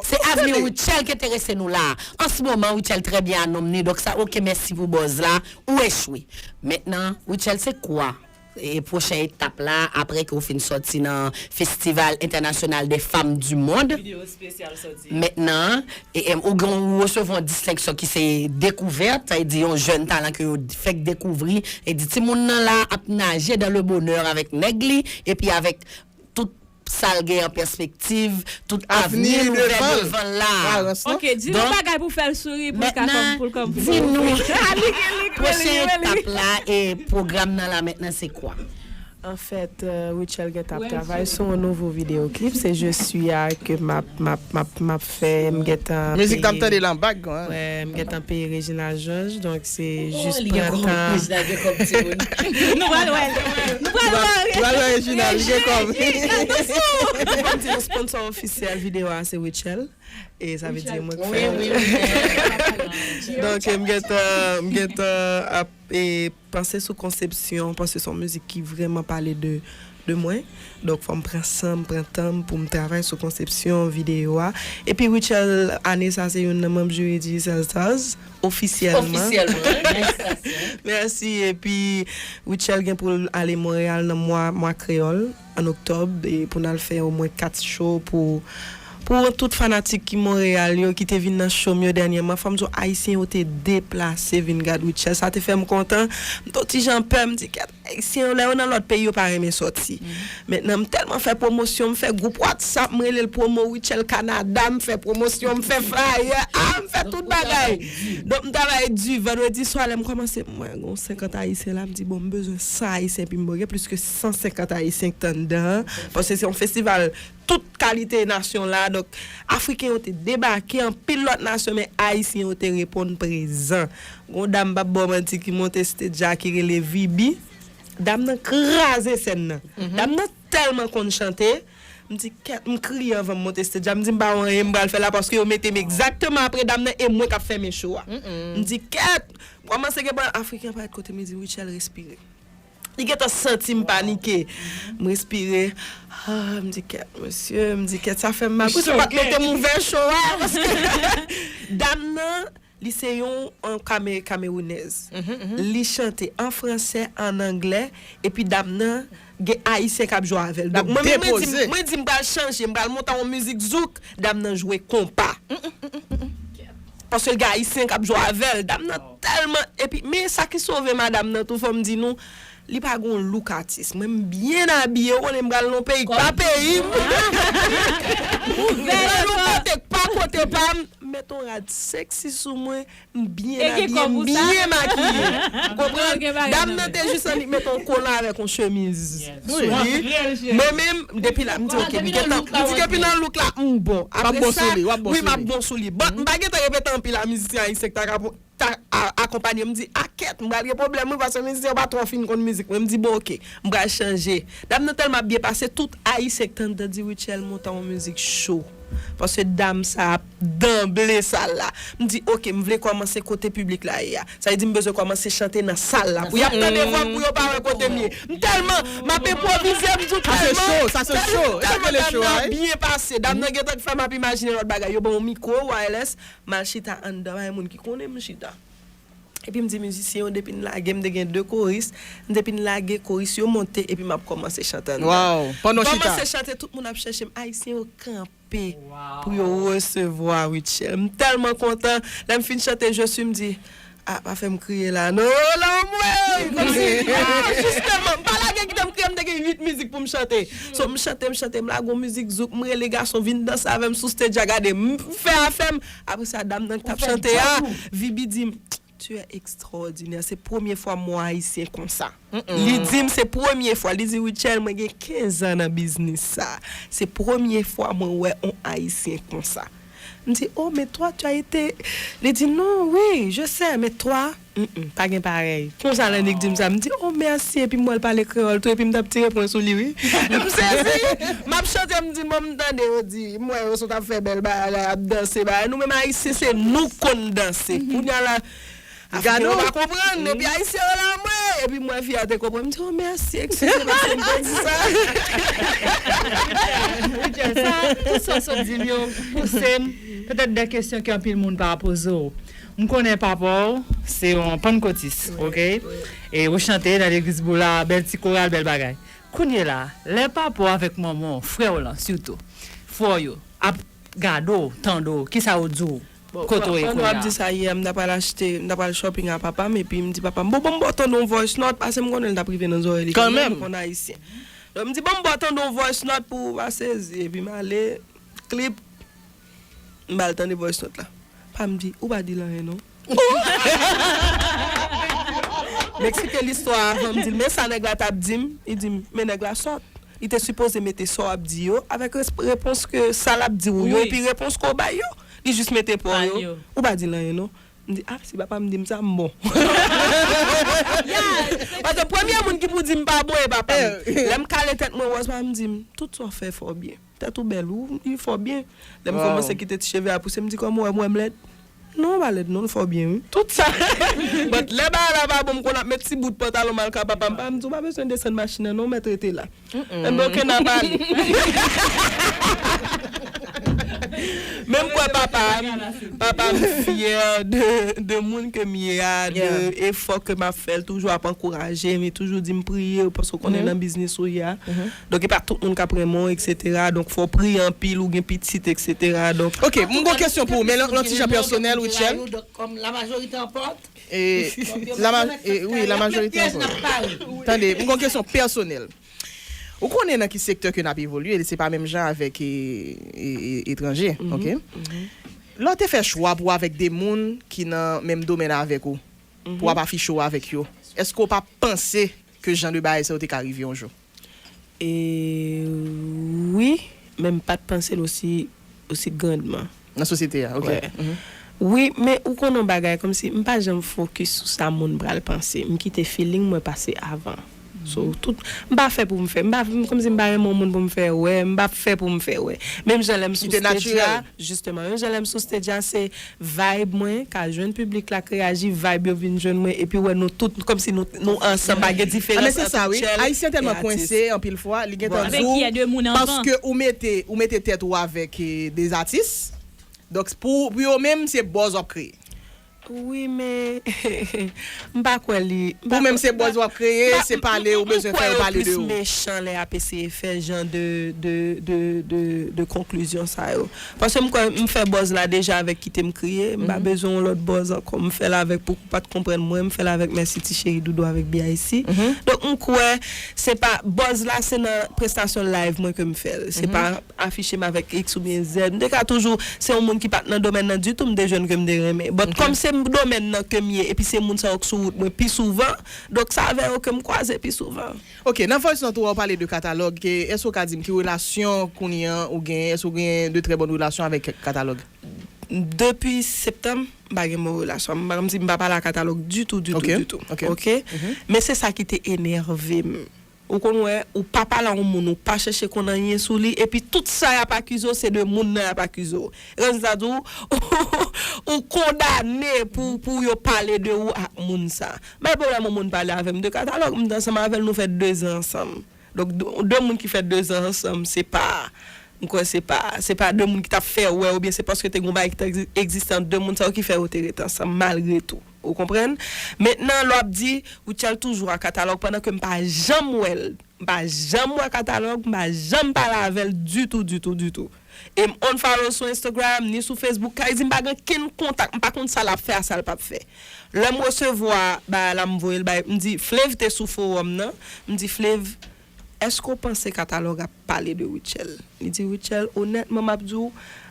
Se avni Rutshelle ki enterese nou la. An se moman, Rutshelle trè byen a nonm ni. Donk sa, oke, mèsi pou buzz la. Ou echwe. Mentnan, Rutshelle, se kwa e pwochen etap la apre ke w fin sòti nan Festival International des Femmes du Monde? Mentnan, e, em, ou gen, ou resevwa yon distenksyon ki se dekouvèt, sa vle di yon jèn talan ke yo fèk dekouvri, e di timoun nan la ap naje dans le bonheur avèk nèg li, epi avèk tout sa l gen an pèspektiv, tout avni l ouvè devan l la. Ok, di nou bagay pou fè l souri, pou l ka kòm, pou l kòm. Di nou, pwochen etap la e pwogram nan la mentnan se kwa? Anfèt, Rutshelle gentan ap travay sou yon nouvo videyo klip, se Je suis a ke m ap, m ap, m ap, m ap fè, m gentan. Mizik n ap tande la an background. Wè, m gentan peye Reginald Georges, donk se jis pran tan. Nou pral wè l. Nou pral wè l. Pral wè Reginald, li gen kòb. Epi pou m di nou, sponsor ofisyèl videyo a se Rutshelle. E sa vle di mwen k fè. Donk, m gentan, m gentan ap, e, panse sou konsepsyon, paske se yon mizik ki vrèman pale de, de mwen. Donk, fò m pran san m, pran tan m pou m travay sou konsepsyon videyo a. Epi, Rutshelle, ane sa, se youn nan manm jiri Digicel Stars, ofisyèlman. Mèsi. Epi, Rutshelle gen pou l ale Monreyal nan mwa, mwa kreyòl, an oktòb, e pou n al fè omwen kat show pou Pou tout fanatik ki Monreyal yo ki te vin nan show m yo dènyèman, fò m di w, Ayisyen yo te deplase vin gad Rutshelle. Sa te fè m kontan. M te yon ti jan pè, m di, kèt, Ayisyen yo, lè yo nan lòt peyi, yo pa renmen sòti. Mentnan, m tèlman fè pwomosyon, m fè gwoup WhatsApp, m rele l Pwomo Rutshelle Canada, m fè pwomosyon, m fè flyer, a, m fè tout bagay. Donk, m travay di, vandredi swa, lè m kòmanse, m wè gon senkant Ayisyen la, m di, bon, m bezwen san Ayisyen, epi m gen plis ke san senkant Ayisyen k t anndan an, paske se yon festival tout kalite nasyon la. Donk, Afriken yo te debake, anpil lòt nasyon, men Ayisyen yo te reponn prezan. Gon dam, m p ap ba w manti, ki monte stage a, ki rele Vibi. Dam nan kraze sèn nan. Dam nan tèlman konn chante. M di, kèt, m kriye anvan m monte stage a. M di, m pa wè anyen m pral fè la, paske yo mete m egzakteman apre dam nan, e mwen k ap fèmen show a. M di, kèt, kòmanse gen pwen Afriken parèt kote m, li di, Rutshelle, respire. Li gentan santi m panike. M respire. Ah, m di, kèt, mesye, m di, kèt, sa fè m mal. Poukisa yo pa t mete m ouvè show a? Paske dam nan, li se yon, yon Kame-, Kamewounèz. Li chante an fransè, an anglè, epi dam nan, gen Ayisyen k ap jwe avè l. Donk, mwen menm, mwen di, mwen di, m pral chanje, m pral monte yon mizik zouk, dam nan jwe konpa. Paske l gen Ayisyen k ap jwe avè l. Dam nan tèlman. Epi, men sa ki sove madanm nan tou, fò m di nou, li pa gen yon look atis. Mwen, m byen abiye, ou konnen m pral nan yon peyi k pa peyi m. M pral yon kote k pa kote pa m. M met yon rad sexy sou mwen, m byen abiye, m byen makiye. Ou konprann? Dam nan te jis annik met yon kola avèk yon chemiz sou li. Mwen menm, depi la, m di, ok, m gentan, m di depi nan look la, m bon. Apre sa, wi, m ap bon sou li. Bon, m pa gentan repete anpil a mizisyen ayisyen k ta ka, ta a-, akonpanye m, m di, a kèt, m pral gen pwoblèm, wi, paske mizisyen yo pa twò fin konn mizik mwen. M di, bon, ok, m pral chanje. Dam nan tèlman ap byen pase, tout ayisyen k t anndan di, Rutshelle, monte yon mizik cho. Paske dam sa ap danble sal la. M di, ok, m vle kòmanse kote piblik la ye a. Sa vle di m bezwen kòmanse chante nan sal la. Pou y ap tande vwa m, pou yo pa wè kote m ye. M tèlman, m ap enpwovize, m di w tèlman, tèlman dam nan byen pase. Dam nan gentan k fè m ap imajine lòt bagay. Yo ban w mikwo, wireless, m al chita anndan, pa gen moun ki konnen m chita. Epi m di mizisyen yo, depi n lage, m te gen de koris, depi n lage koris yo monte, epi m ap kòmanse chante anndan. Wow, pandan w chita. Kòmanse chante, tout moun ap chèche m, ayisyen yo kanpe pou yo resevwa Rutshelle. M tèlman kontan, lè m fin chante Je suis, m di, ah, pa fè m kriye la non, lanmou, kòmsi, ah, jisteman, m pa lage kite m kriye, m te gen uit mizik pou m chante. So, m chante, m chante, m lage yon mizik zouk, m rele gason vin danse avè m sou stage a, gade, m fè afè m. Apre sa, dam nan ki t ap chante a, Vibi di m, Tu es extraordinaire. Se premye fwa m wè yon ayisyen konsa. Li di m se premye fwa. Li di, Rutshelle, mwen gen kenz an nan biznis sa. Se premye fwa mwen wè yon ayisyen konsa. M di, oh, mais toi, tu as été. Li di, non, oui, je sais, mais toi, mm, mm, pa gen parèy. Konsa, lè nèg di m sa, m di, oh, mèsi. Epi m wè l pale kreyòl tou, epi m t ap tire pwen sou li, wi. M sezi. M ap chante, m di, bon, m tande yo di, m wè yo sot ap fè bèl bagay, ap danse, bagay. Nou menm ayisyen, se nou k konn danse. Kounye a la, Afriken yo pa konprann, epi ayisyen yo la, mwen, epi mwen, fi a te konprann. M di, oh, mèsi, eskize paske m te di sa. Sa, tout sa w sot di m yo pouse m, petèt de kesyon ke anpil moun pa poze w. M konnen papa w se yon pannkotis, ok? E ou chante nan legliz Boula, bèl ti koral, bèl bagay. Kounye la, lè papa w avèk manman w, frè w lan, sitou, frè w yo, ap gade w, tande w, kisa yo di w? Bon, kote w ye kounye a? Pandan w ap di sa, yè, m ta pral achte, m ta pral shopping a papa m, epi m di papa m, bon, ban m ba w tande yon voice note, paske m konnen l t ap rive nan zòrèy li kanmenm, m konn ayisyen. Donk, m di, ban m ba w tande yon voice note pou w pa sezi, epi m ale, klip, m ba l tande voice note la. Papa m di, ou pa di l anyen, non. M eksplike listwa a avan, m di l, men sa nèg la t ap di m, li di m, men nèg la sòt. Li te sipoze mete sa w ap di yo avèk res-, repons ke sa l ap di w yo, epi repons ke w bay yo. Li jis mete pa w yo. Ou pa di l anyen, non. M di, ah, si papa m di m sa, m bon. Paske premye moun ki pou di m pa bon, e papa m. Lè m kale tèt mwen, wòz papa m di m, tout sa w fè, fè w byen. Tèt ou bèl, ou, ou fè w byen. Lè m kòmanse kite ti cheve a pouse, m di, kòman w wè m, wè m lèd? Non, w pa lèd, non, l fè w byen, wi. Tout sa. But lè bagay la pa bon, m konn ap met ti bout pantalon m al ka papa m. Papa m di, ou pa bezwen desann machin nan, non, mèt rete la. M di, ok, n a pale. Men m kwè papa m, papa m fyè de, de moun ke m ye a, de efò ke m ap fè, l toujou ap ankouraje m, li toujou di m priye, paske w konnen nan biznis ou ye a. Donk, e pa tout moun k ap renmen w, et cetera. Donk, fò w priye anpil, ou gen pitit, et cetera. Donk, ok, m gon kesyon pou ou, men yon ti jan pèsonèl, Rutshelle. Kòm la majorite anpòte. E, la ma-, e, wi, la majorite anpòte. Tande, m gon kesyon pèsonèl. Ou konnen nan ki sektè ke n ap evolye, se pa menm jan avèk, e, e, e, etranje, ok? Lè w te fè chwa pou w avèk de moun ki nan menm domèn avèk ou, pou w ap afiche w avèk yo, èske w pa panse ke jan de bagay sa yo te ka rive yon jou? E, wi, men m pa t panse l osi, osi grandman. Nan sosyete a, ok. Wi, men ou konn yon bagay, kòmsi m pa janm fokis sou sa moun pral panse. M kite feeling mwen pase avan. So, tout, m pa fè pou m fè. M pa, kòmsi m pa renmen yon moun pou m fè wè. M pa fè pou m fè wè. Menm jan lè m sou stage la, jisteman, menm jan lè m sou stage la, se vibe mwen, ka jwenn piblik la k reyaji, vibe yo vin jwenn mwen, epi wè nou tout, kòmsi nou, nou ansanm, pa gen diferans ant Rutshelle e atis. Ayisyen tèlman kwense, anpil fwa, li gentan di w, paske ou mete, ou mete tèt ou avèk, e, de atis. Donk, pou, pou yo menm, se buzz w ap kreye. Wi, men, m pa kwè li, m pa kwè, m pa, m pa, m pa kwè yo plis mechan lè y ap eseye fè jan de, de, de, de, de konklizyon sa yo. Paske m kwè m fè buzz la deja avèk Kite m kriye, m pa bezwen yon lòt buzz ankò, m fè l avèk pou ou pa t konprann mwen, m fè l avèk Mèsi Ti Cheri Doudou avèk B I C. Donk, m kwè se pa, buzz la, se nan prestasyon live mwen ke m fè l. Se pa afiche m avèk X oubyen Z. M te ka toujou, se yon moun ki pa t nan domèn nan ditou, m te jwenn ke m te renmen. But kòm se domèn nan ke m ye, epi se moun sa yo k sou wout mwen pi souvan, donk se avè yo ke m kwaze pi souvan. Ok, nan voice note ou a, ou pale de katalòg, ke, èske w ka di m ki relasyon kounye a ou genyen, èske w genyen de trè bòn relasyon avèk katalòg? Depi septanm, m pa gen bon relasyon. M pa, kòmsi m pa pale a katalòg ditou, ditou, ditou. Ok. Men se sa ki te enève m. Ou konn wè, ou pa pale a yon moun, ou pa chèche konn anyen sou li, epi tout sa y ap akize w, se de moun nan y ap akize w. Rezilta di w, ou kondane pou, pou yo pale de ou ak moun sa. M pa gen pwoblèm yon moun pale avè m de katalòg, m te ansanm avè l, nou fè de zan ansanm. Donk, de, de moun ki fè de zan ansanm, se pa, m kwè se pa, se pa de moun ki t ap fè wè, oubyen se paske te gen yon bagay ki t egzi-, egziste ant de moun sa yo ki fè yo te rete ansanm, malgre tou. Ou konprann? Mentnan, lè w ap di, Rutshelle toujou a katalòg, pandan ke m pa janm wè l. M pa janm wè katalòg, m pa janm pale avè l ditou, ditou, ditou. E m unfollow l sou Instagram, ni sou Facebook, sa vle di m pa gen kenn kontak, m pa konn sa l ap fè a sa l p ap fè. Lè m resevwa bagay la, m voye l bay, m di, Flav te sou fowòm nan, m di, Flav, èske w panse katalòg ap pale de Rutshelle? Li di, Rutshelle, onètman, m ap di w,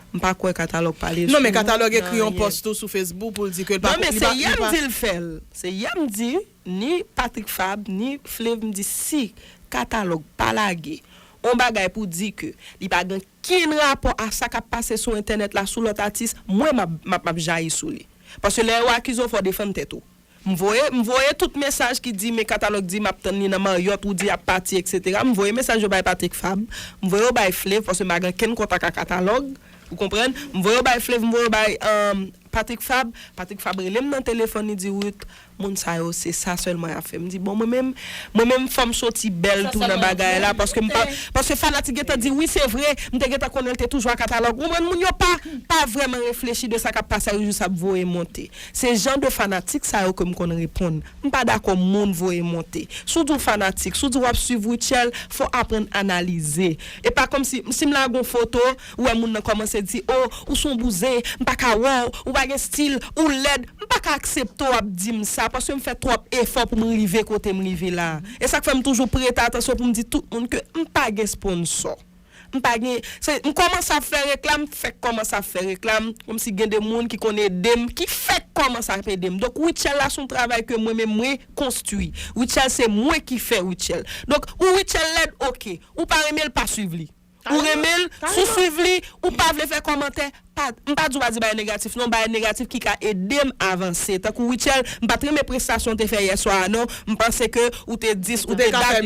m pa kwè katalòg pale sou ou nan anyen. Non, men katalòg ekri yon pòs tou sou Facebook pou l di ke l pa... Non, men se yè m di l fè l. Se yè m di, ni Patrick Fab, ni Flav, m di, si katalòg pa lage yon bagay pou di ke li pa gen kenn rapò a sa k ap pase sou entènèt la, sou lòt atis, mwen, m ap, m ap, m ap jayi sou li. Paske lè yo akize w, fò w defann tèt ou. M voye, m voye tout mesaj ki di, men katalòg di m ap tann li nan Marriott, ou di ap pati, etsetera. M voye mesaj yo bay Patrick Fab, m voye yo bay Flav, paske m pa gen kenn kontak ak katalòg, ou konprann? M voye yo bay Flav, m voye yo bay, um, Patrick Fab. Patrick Fab rele m nan telefòn, li di, Ruth, moun sa yo, se sa sèlman y ap fè. M di, bon, mwen menm, mwen menm, fò m soti bèl tou nan bagay la, paske m pa, paske fanatik gentan di, wi, se vre, m te gentan konnen l te toujou a katalòg. Ou konprann? Moun yo pa, pa vrèman reflechi de sa k ap pase a, yo jis ap voye monte. Se jan de fanatik sa yo ke m konn reponn. M pa dakò moun voye monte. Si w di w fanatik, si w di w ap swiv Rutshelle, fò w aprann analize. E pa kòmsi, si m lage yon foto, ou wè moun nan kòmanse di, o, ou se yon bouzen, m pa ka wè w, ou pa gen stil, ou lèd. M pa ka aksepte w ap di m sa, paske m fè twòp efò pou m rive kote m rive la. E sa k fè m toujou prete atansyon pou m di tout moun ke m pa gen sponsò. M pa gen, se, m kòmanse ap fè reklam, fèk kòmanse ap fè reklam, kòmsi gen de moun ki konn ede m, ki fèk kòmanse ap ede m. Donk, Rutshelle la, se yon travay ke mwen menm mwen konstwi. Rutshelle, se mwen ki fè Rutshelle. Donk, ou Rutshelle lèd, oke. Ou pa renmen l, pa swiv li. Ou renmen l, si w swiv li, ou pa vle fè kòmantè, pa, m pa di w pa di bagay negatif, non, bagay negatif ki ka ede m avanse. Tankou Rutshelle, m pa t renmen prestasyon w te fè yè swa a, non. M panse ke ou te dis, ou te dat.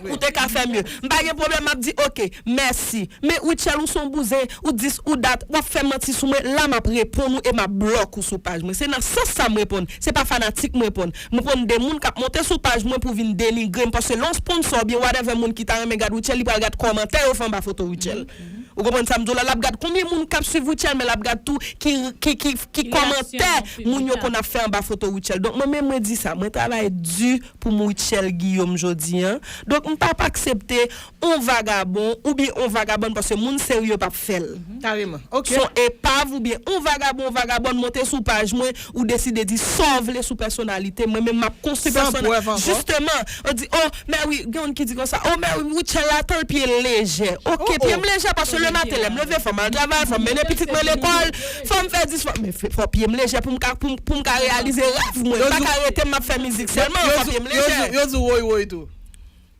Ou te ka fè mye. M pa gen pwoblèm, m ap di, oke, mèsi. Men Rutshelle, ou se yon bouzen, ou dis, ou dat, w ap fè manti sou mwen, la m ap reponn ou e m ap blòk ou sou paj mwen. Se nan sans sa m reponn. Se pa fanatik m reponn. M reponn de moun k ap monte sou paj mwen pou vin denigre m, paske lè yon sponsò oubyen whatever moun ki ta renmen gad Rutshelle, li pral gad kòmantè yo fè anba foto Rutshelle. Ou konprann sa m di w la? L ap gad konbyen moun k ap swiv Rutshelle, men l ap gad tou ki, ki, ki, ki kòmantè moun yo konn ap fè anba foto Rutshelle. Donk, mwen menm, mwen di sa, mwen travay di pou m Rutshelle Guillaume jodi a. Donk, m p ap aksepte yon vagabon oubyen yon vagabòn, paske moun serye p ap fè l. Kareman. Ok. Se yon epav oubyen yon vagabon, yon vagabòn monte sou paj mwen, ou deside di sa w vle sou pèsonalite m. Mwen menm, m ap konstwi pèsonalite. San prèv ankò. Jisteman, ou di, o, Mary, gen moun ki di konsa, o, Mary, Rutshelle la, tan l pye l lejè. Ok, pye m lejè paske le maten, lè m leve, fò m al travay, fò m mennen pitit mwen lekòl, fò m fè dis, fò, men fò pye m lejè pou m ka, pou m, pou m ka reyalize rèv mwen. M pa ka rete m ap fè mizik sèlman, fò pye m lejè. Yo di, yo di woy woy tou.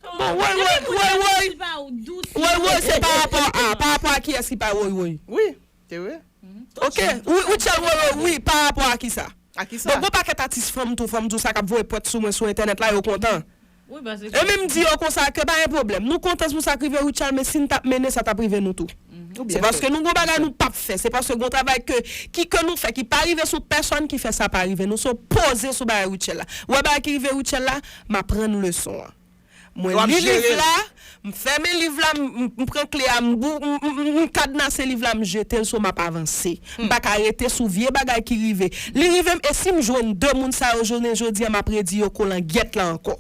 Bon, woy woy, woy woy. Woy woy, se pa rapò a, pa rapò a kiyès ki pa woy woy. Wi, se vre. Ok, wi, Rutshelle woy woy, wi, pa rapò a kisa? A kisa? Bon, gon pakèt atis fanm tou, fanm tou sa k ap voye pwent sou mwen sou entènèt la, yo kontan. Wi, paske... E menm di yo konsa ke pa gen pwoblèm. Nou kontan pou sa k rive Rutshelle, men si n t ap mennen, sa t ap rive nou tou. Se paske nou gon bagay nou p ap fè. Se paske gon travay ke, ki ke nou fè, ki pa rive sou pèsòn, ki fè sa pa rive nou. Se w poze sou bagay Rutshelle la. Ou wè bagay ki rive Rutshelle la, m aprann leson an. Mwen li liv la, m fèmen liv la, m, m, m pran kle a, m, bou-, m, m, m, m kadnase liv la, m jete l sou, m ap avanse. M pa ka rete sou vye bagay ki rive. Li rive m, e si m jwenn de moun sa yo jounen jodi a, m ap redi yo kolangyèt la ankò.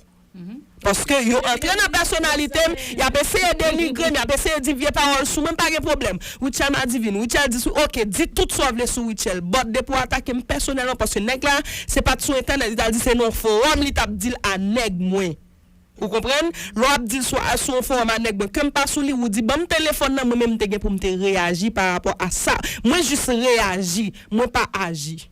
Paske yo antre nan pèsonalite m, y ap eseye denigre m, y ap eseye di vye pawòl sou mwen, m pa gen pwoblèm. Rutshelle Madivine, Rutshelle di sou, ok, di tout sa w vle sou Rutshelle. But depi w atake m pèsonèlman, paske nèg la, se pa t sou entènèt, li t al di se nan yon fowòm, li t ap di l a nèg mwen. Ou konprann? Lè w ap di l sou, sou yon fowòm a nèg mwen, ke m pa sou li, ou di, ban m telefòn nan, mwen menm m te gen pou m te reyaji pa rapò a sa. Mwen jis reyaji, mwen pa aji.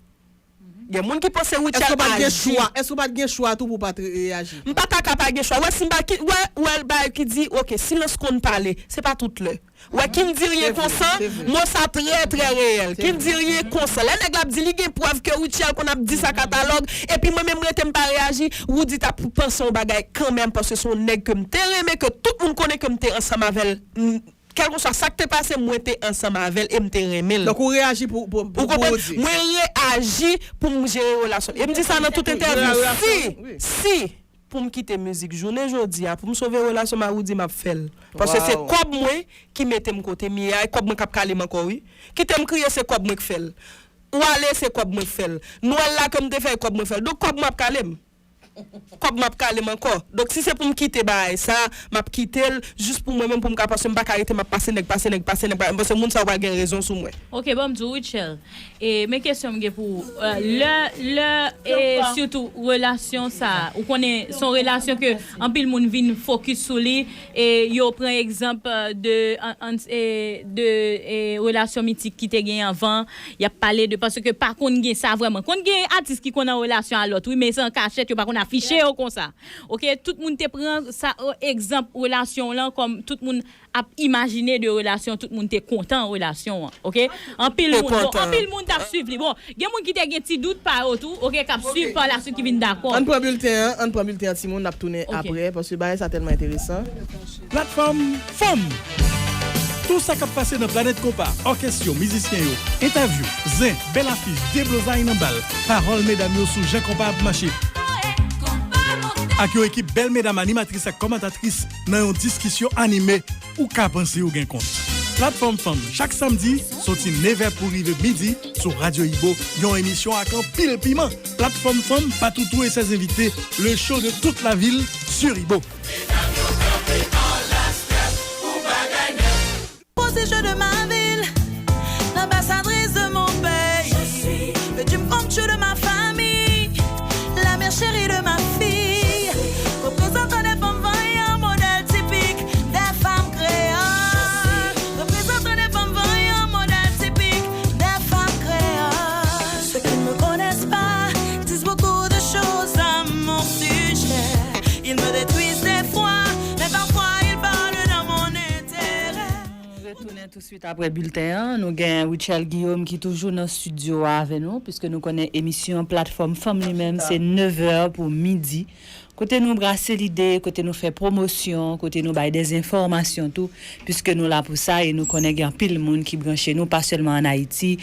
Gen moun ki panse Rutshelle aji. Èske w pa t gen chwa? Èske w pa t gen chwa tou pou w pa t re-, reyaji? M pa ta ka pa gen chwa. Wè, si m pa ki, wè, wè, bagay ki di, ok, silans konn pale. Se pa tout lè. Wè, qui ne dit rien consent, mo sa trè, trè reyèl. Qui ne dit rien consent. Lè nèg la ap di li gen prèv ke Rutshelle konn ap di sa katalòg, epi mwen menm rete m pa reyaji, Roody t ap panse yon bagay kanmenm, paske se yon nèg ke m te renmen, ke tout moun konnen ke m te ansanm avè l. M, kèlkeswa sa k te pase, mwen te ansanm avè l e m te renmen l. Donk, ou reyaji pou, pou, pou, pou Roody. Ou konprann? Mwen reyaji pou m jere relasyon. E m di sa nan tout entèvyou. Si, si pou m kite mizik jounen jodi a, pou m sove relasyon m ak Roody, m ap fè l. Paske se kòb mwen ki mete m kote m ye a, e kòb mwen k ap kale m ankò, wi. Kite m kriye, se kòb mwen k fè l. Ou ale, se kòb mwen k fè l. Nwèl la ke m te fè, e kòb mwen fè l. Donk, kòb mwen ap kale m. Kòb mwen ap kale m ankò. Donk, si se pou m kite bagay sa, m ap kite l jis pou mwen menm, pou m ka, paske m pa ka rete, m ap pase nèg, pase nèg, pase nèg, pase nèg, paske moun sa yo pral gen rezon sou mwen. Ok, bon, m di w, Rutshelle. E, men kesyon m gen pou ou. Euh, lè, lè, e, sitou relasyon sa, ou konnen, se yon relasyon ke anpil moun vin fokis sou li, e yo pran egzanp, euh, de, an, an, e, de, e, relasyon mitik ki te gen anvan, y ap pale de, paske pa konn gen sa vrèman. Konn gen atis ki konn an relasyon a lòt, wi, men se an kachèt, yo pa konn afiche yo konsa. Ok, tout moun te pran sa, euh, egzanp relasyon lan kòm tout moun ap imajine de relasyon, tout moun te kontan relasyon an, ok? Anpil moun, bon, anpil moun t ap swiv li. Bon, gen moun ki te gen ti dout pa yo tou, ok, k ap swiv pa la swit ki vin dakò. Ann pran bilten an, ann pran bilten an, timoun, n ap tounen apre, paske bagay sa tèlman enteresan. Platfòm Fanm. Tout sa k ap pase nan Planèt Konpa, òkès yo, mizisyen yo, entèvyou, zen, bèl afich, deblozay nan bal, pawòl medam yo sou jan konpa ap mache. Ak yon ekip bèl medam animatris ak kòmantatris nan yon diskisyon anime, ou ka panse ou gen kont. Platfòm Fanm, chak samdi, soti nevè pou rive midi, sou Radyo Ibo, yon emisyon ak anpil piman. Platfòm Fanm, Patoutou et ses invités, le show de toute la ville sur Ibo. Posé jeu de ma ville, l'ambassadrice de mon pays. Le dream come true de ma famille, la mère chérie de ma fille. Représentant des femmes vaillantes, modèle typique des femmes créoles. Représentant des femmes vaillantes, modèle typique des femmes créoles. Ceux qui ne me connaissent pas disent beaucoup de choses à mon sujet. Ils me détruisent des fois, mais parfois ils parlent dans mon intérêt. Retounen touswit apre bilten an. Nou gen Rutshelle Guillaume ki toujou nan estidyo a avè nou, piske nou konnen emisyon Platfòm Fanm li menm, se nevè pou midi. Kote nou brase lide, kote nou fè pwomosyon, kote nou bay de enfòmasyon tou, piske nou la pou sa e nou konnen gen anpil moun ki branche nou, pa sèlman ann Ayiti,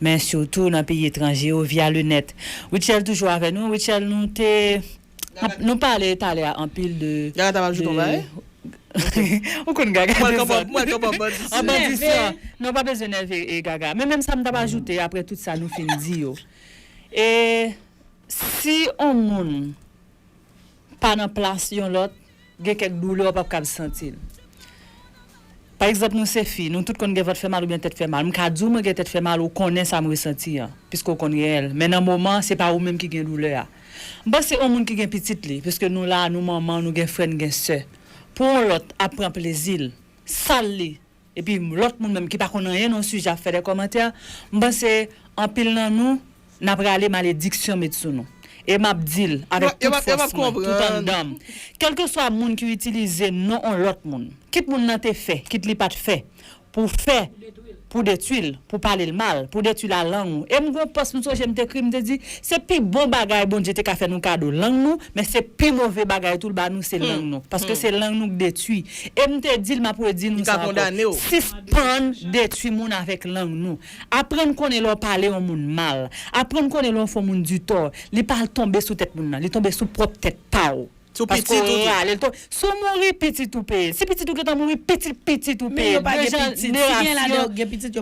men sitou nan peyi etranje yo, via le net. Rutshelle toujou avè nou. Rutshelle, nou te, nou pale talè a anpil de, Gaga t ap ajoute yon bagay? Ou konn Gaga dezòd. An bandi sa. Non, pa bezwen nève e Gaga. Men menm sa m t ap ajoute apre tout sa nou fin di yo. E si yon moun pa nan plas yon lòt, gen kèk doulè w p ap kab santi l. Pa egzanp, nou se fi, nou tout konn gen vant fè mal oubyen tèt fè mal. M ka di w mwen gen tèt fè mal, ou konnen sa m resanti an, piske w konn reyèl. Men nan moman an, se pa ou menm ki gen doulè a. M panse yon moun ki gen pitit li, piske nou la, nou manman, nou gen frè, n gen sè. Pou yon lòt ap pran plezi l, sal li, epi lòt moun menm ki pa konn anyen nan yon sijè ap fè de kòmantè, m panse anpil nan nou, n ap rale malediksyon met sou nou. E m ap di l avèk tout fòs mwen, tout anndan m. Kèlkeswa moun ki itilize non yon lòt moun, kit moun nan te fè, kit li pa t fè, pou fè, pou detwi l, pou pale l mal, pou detwi lalang ou. E m gen yon pòs m sonje m te ekri, m te di, se pi bon bagay Bondye te ka fè nou kado lang nou, men se pi move bagay tou l ba nou, se lang nou. Paske se lang nou k detwi. E m te di l, m ap redi nou sa ankò. Sispann detwi moun avèk lang nou. Aprann konnen lè w pale yon moun mal. Aprann konnen lè w fè yon moun ditò. Li pa al tonbe sou tèt moun nan. Li tonbe sou pwòp tèt pa w. Paske w rale l tou. Si w mouri, pitit ou peye l. Si pitit ou gentan mouri, pitit pitit ou peye l. De jenerasyon,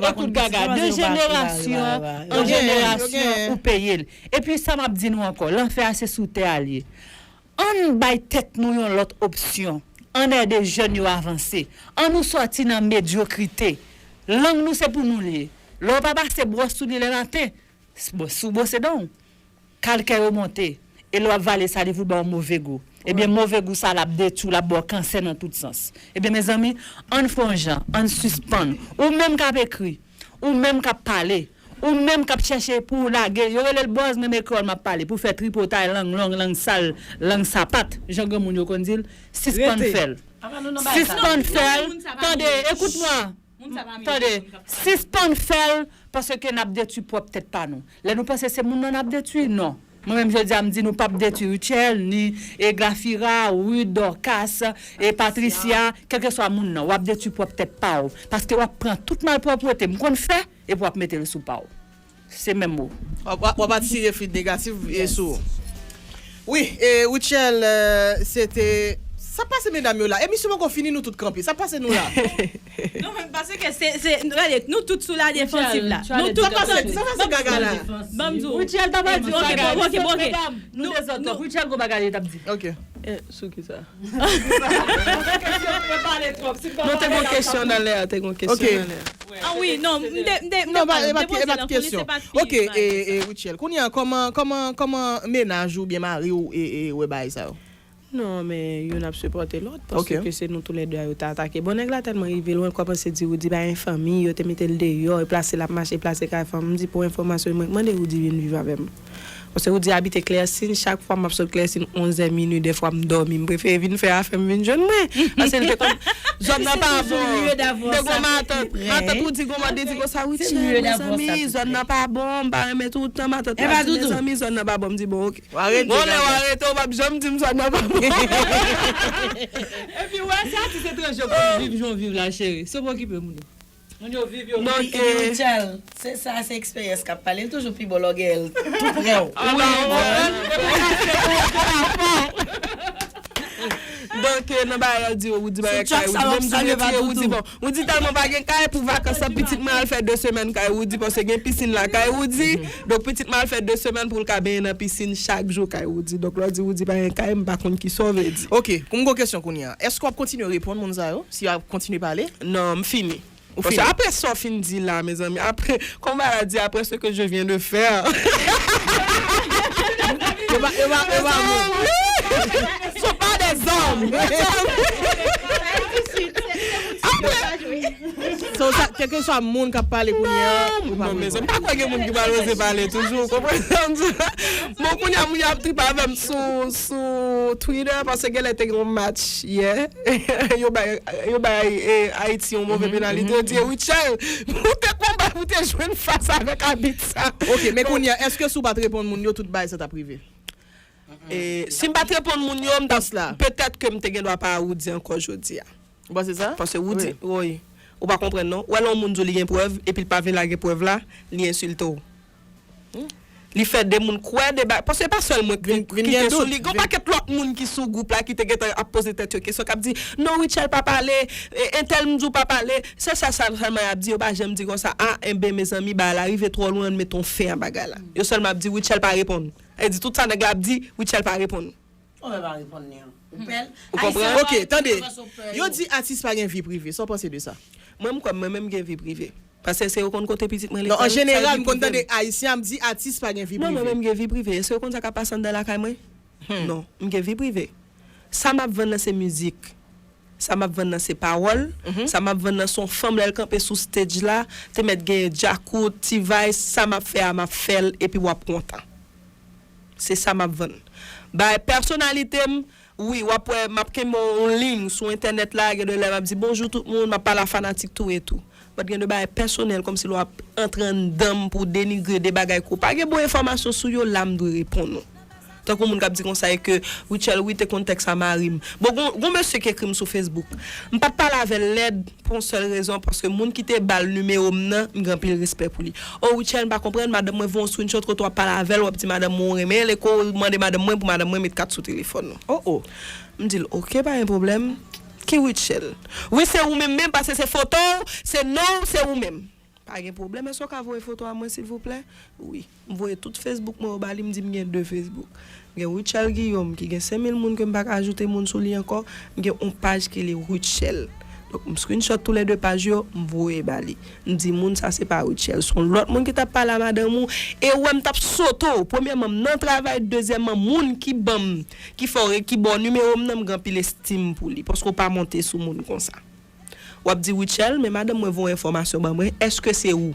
ekout Gaga, de jenerasyon an jenerasyon ou peye l. Epi sa m ap di nou ankò, lanfè a se sou tè a l ye. Ann bay tèt nou yon lòt opsyon. Ann ede jèn yo avanse. Ann nou sòti nan medyokrite. Lang nou se pou nou l ye. Lè w pa pase bwòs sou li lè maten, s- bon, si w bwose dan w, kalkè yo monte. E lè w ap vale saliv ou ba w move gou. Ebyen, move gou sa l ap detwi w, l ap ba w kansè nan tout sans. Ebyen, mezanmi, ann fè yon jan, ann sispann. Ou menm k ap ekri, ou menm k ap pale, ou menm k ap chèche pou w lage, yo rele l bòz, men men kreyòl m ap pale, pou fè tripotay, lang long, lang sal, lang sapat, jan granmoun yo konn di l, sispann fè l. Sispann fè l. Tande, écoute-moi. Tande, sispann fè l, paske n ap detwi pwòp tèt pa nou. Lè nou panse se moun nan n ap detwi, non. Mwen menm jodi a m di nou p ap detwi Rutshelle, ni e Glafira, Ruth, Dorcas, e Patricia, kèlkeswa moun nan, w ap detwi pwòp tèt pa w. Paske w ap pran tout malpwòpte m konn fè, epi w ap mete l sou pa w. Se menm mo. W ap, w ap atire fil negatif e sou ou. Wi, e Rutshelle, euh, se te Sa pase medam yo la? Emisyon poko fini, nou tout kanpe. Sa pase nou la? Non, men paske se, se, gade, nou tout sou la defansiv la. Nou tout Sa pase, sa pase gaga la? Ban m di w. Richel pa pral di Ok, bon, ok, bon, ok. Nou dezòd twòp. Richel gon bagay li t ap di. Ok. Eh, sou ki sa? Non, te gon kesyon nan lè, te gon kesyon nan lè. Ah wi, non, m te, m te, m te Non, pa, pale, e m pa, te poze e pa nan kesyon. Polis, se pa Ok, e, e, Richel, kounye a, kòman, kòman, kòman mennaj ou byen mari w e, e, wè bagay sa yo? Non, men youn ap sipòte lòt, paske Ok. Se nou toulède a yo te atake. Bon, nèg la tèlman rive lwen, l kòmanse di Roody pa gen fanmi, yo te mete l deyò, e plase l ap mache, plase kay fanm. M di, pou enfòmasyon, mwen mande Roody vin viv avè m. Paske Roody abite Klèsin, chak fwa m ap sot Klèsin, onz è minui, dèfwa m dòmi. M prefere vin fè afè m vin jwenn mwen. Paske l te konn, zòn nan pa bon. Te gon matant, matant Roody gon mande di konsa, Richel, mezanmi, zòn nan pa bon, m pa renmen toutan, matant la di, mezanmi, zòn nan pa bon. M di, bon, ok. Gon lè w arete, w p ap janm di m zòn nan pa bon. Epi, wè, se atis etranje yo konn viv jan w viv la, cheri. Se w okipe moun yo. Moun yo viv yo. Donk, Richel, se sa, se eksperyans k ap pale. L toujou pi bon lè w gen l tou prè w. Donk, nan bagay yo di, Roody pa gen kay, Roody menm di retire, Roody bon. Roody tèlman pa gen kay pou vakans la, pitit mwen al fè de semèn kay Roody, paske gen pisin la kay Roody. Donk, pitit mwen al fè de semèn pou l ka benyen nan pisin chak jou kay Roody. Donk, lè w di Roody pa gen kay, m pa konn kisa w vle di. Ok, kou m gon kesyon kounye a. Èske w ap kontinye reponn moun sa yo? Si y ap kontinye pale? Non, m fini. Ou Paske fini? Apre sa w fin di la, mezanmi, apre, kòman bagay di, après ce que je viens de faire. Yo pa, yo pa, yo pa moun. Ce sont pas des hommes. So, sa, kèlkeswa moun k ap pale kounye a, ou pa Non, pou mezanmi, pa kwè gen moun ki pa oze pale toujou, ou konprann sa m di la? Bon, kounye a, moun yo ap tripe avè m sou, sou Twitter, paske genlè te gen yon match yè. Yo bay, yo bay, eh, Ayiti yon move penalite. Yo di, Richel, ou te konba, ou te jwenn fas avèk abit sa. Ok, men kounye a, èske si w pa t reponn moun yo, tout bagay sa t ap rive? E, si m pa t reponn moun yo, m t ap, Pòs la. Petèt ke m te gen dwa pa Roody ankò jodi a. Ou panse sa? Paske Roody, wi. Ou pa konprann non. Ou wè lè yon moun di w li gen prèv, epi l pa vin lage prèv la, li ensilte w. Li fè de moun kwè de bagay. Paske se pa sèl mwen ki Vin, vin ki gen te sou dout, li. Gon vin- pakèt lòt moun ki sou gwoup la ki te gentan ap poze tèt yo kesyon, k ap di, non, Richel pa pale, e, entèl m di w pa pale. Se sa, sa sèlman y ap di, yo pa janm di konsa, a, enben, mezanmi, bagay la rive twò lwen, ann met yon fen a bagay la. Yo sèlman ap di, Richel pa reponn. E di tout sa nèg la ap di, Richel pa reponn. Ou pa reponn li an. Ou pè l. Ou konprann? Ok, tande. Yo di atis pa gen vi prive. Sa w panse de sa? Mwen, m kwè mwen menm m gen vi prive. Paske èske yo konn kote pitit mwen lekòl? Non, an jeneral, m konn tande Ayisyen ap di atis pa gen vi Non, mwen prive. Menm m gen vi prive. Èske yo konn sa k ap pase anndan lakay mwen? Non, m gen vi prive. Sa m ap vann nan se mizik. Sa m ap vann nan se pawòl. Sa m ap vann nan se yon fanm lè l kanpe sou stage la, te mèt gen djakout, T-Vice, sa m ap fè a, m ap fè l, epi w ap kontan. Se sa m ap vann. Bay pèsonalite m, wi, w ap wè, m ap kenbe yon liy sou entènèt la, gen de lè m ap di bonjou tout moun, m ap pale a fanatik tou e tou. But gen de bagay pèsonèl, kòmsi lè w ap antre anndan m pou w denigre de bagay ke w pa gen bon enfòmasyon sou yo, la m dwe reponn ou. Tankou moun k ap di konsa e ke Richel, wi, te konn tèks a mari m. Bon, gon, gon mesye ki ekri m sou Facebook. M pa t pale avè l lèd pou yon sèl rezon, paske moun ki te ba l nimewo m nan, m gen anpil respè pou li. O, Richel, m pa konprann, madanm mwen voye yon screenshot kote w ap pale avè l, w ap di madanm mwen ou renmen l, e ke w mande madanm mwen pou madanm mwen met kat sou telefòn ou. Oh, oh. M di l, oke, pa gen pwoblèm. Ki Richel? Wi, se ou menm menm, paske se foto w, se non w, se ou menm. Pa gen pwoblèm, èske w ka voye foto a mwen, silvouplè? Wi. M voye tout Facebook mwen yo ba li, m di m gen de Facebook. M gen Richel Guillaume, ki gen senk mil moun ke m pa ka ajoute moun sou li ankò. M gen yon paj ki rele Richel. Donk, m screenshot toulède paj yo, m voye ba li. M di, moun sa se pa Richel, se yon lòt moun ki t ap pale a madanm ou. E ou wè m t ap sote w. Premyèman, m nan travay. Dezyèmman, moun ki ban m, ki fè w re-, ki ba w nimewo m nan, m gen anpil estim pou li. Paske w pa monte sou moun konsa. W ap di Richel, men madanm mwen voye enfòmasyon ban mwen, èske se ou?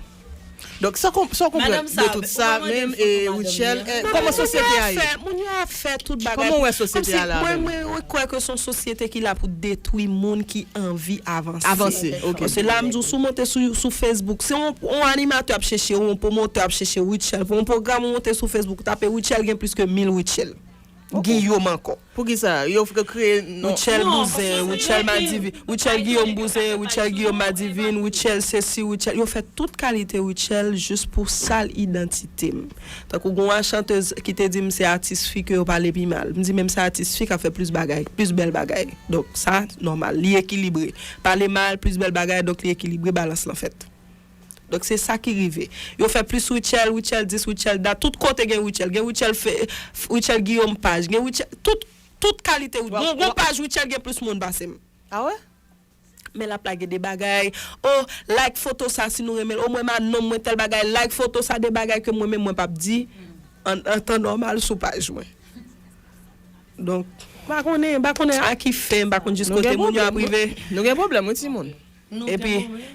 Donk, sa w konprann de tout sa, menm e Richel, kòman sosyete a ye? Moun yo ap fè tout bagay. Kòman w wè sosyete a la? Mwen, mwen kwè ke se yon sosyete ki la pou detwi moun ki anvi avanse. Avanse, ok. Paske la, m di w, si w monte sou, sou Facebook, se yon, yon animatè ap chèche w, yon pwomotè ap chèche Richel, pou yon pwogram ou monte sou Facebook, ou tape Richel, gen plis ke mil Richel. Guillaume ankò. Poukisa? Yo fè kreye non. Rutshelle Bouzen, Rutshelle Madivin, Rutshelle Guillaume Bouzen, Rutshelle Guillaume Madivin, Rutshelle sesi, Rutshelle. Yo fè tout kalite Rutshelle jis pou sal idantite m. Tankou gen yon chantèz ki te di m se atis fi ke yo pale pi mal. M di menm se atis fi k ap fè plis bagay, plis bèl bagay. Donk sa nòmal, li ekilibre. Pale mal, plis bèl bagay, donk li ekilibre, balans lan fèt. Donk se sa ki rive. Yo fè plis Rutshelle, Rutshelle dis, Rutshelle dat. Tout kote gen Rutshelle. Gen Rutshelle, fe, Rutshelle Guillaume paj. Gen Rutshelle, tout, tout kalite Rutshelle. Gon, gon paj Rutshelle gen plis moun pase m. Ah ouais? Men l ap lage de bagay. Oh, like foto sa si nou renmen l. Oh, mwen ma non mwen tèl bagay. Like foto sa de bagay ke mwen menm mwen p ap di an, an tan nòmal sou paj mwen. Donk, m pa konnen, m pa konnen a ki fen, m pa konn jis kote moun yo ap rive. Nou gen pwoblèm, wi, timoun. Epi,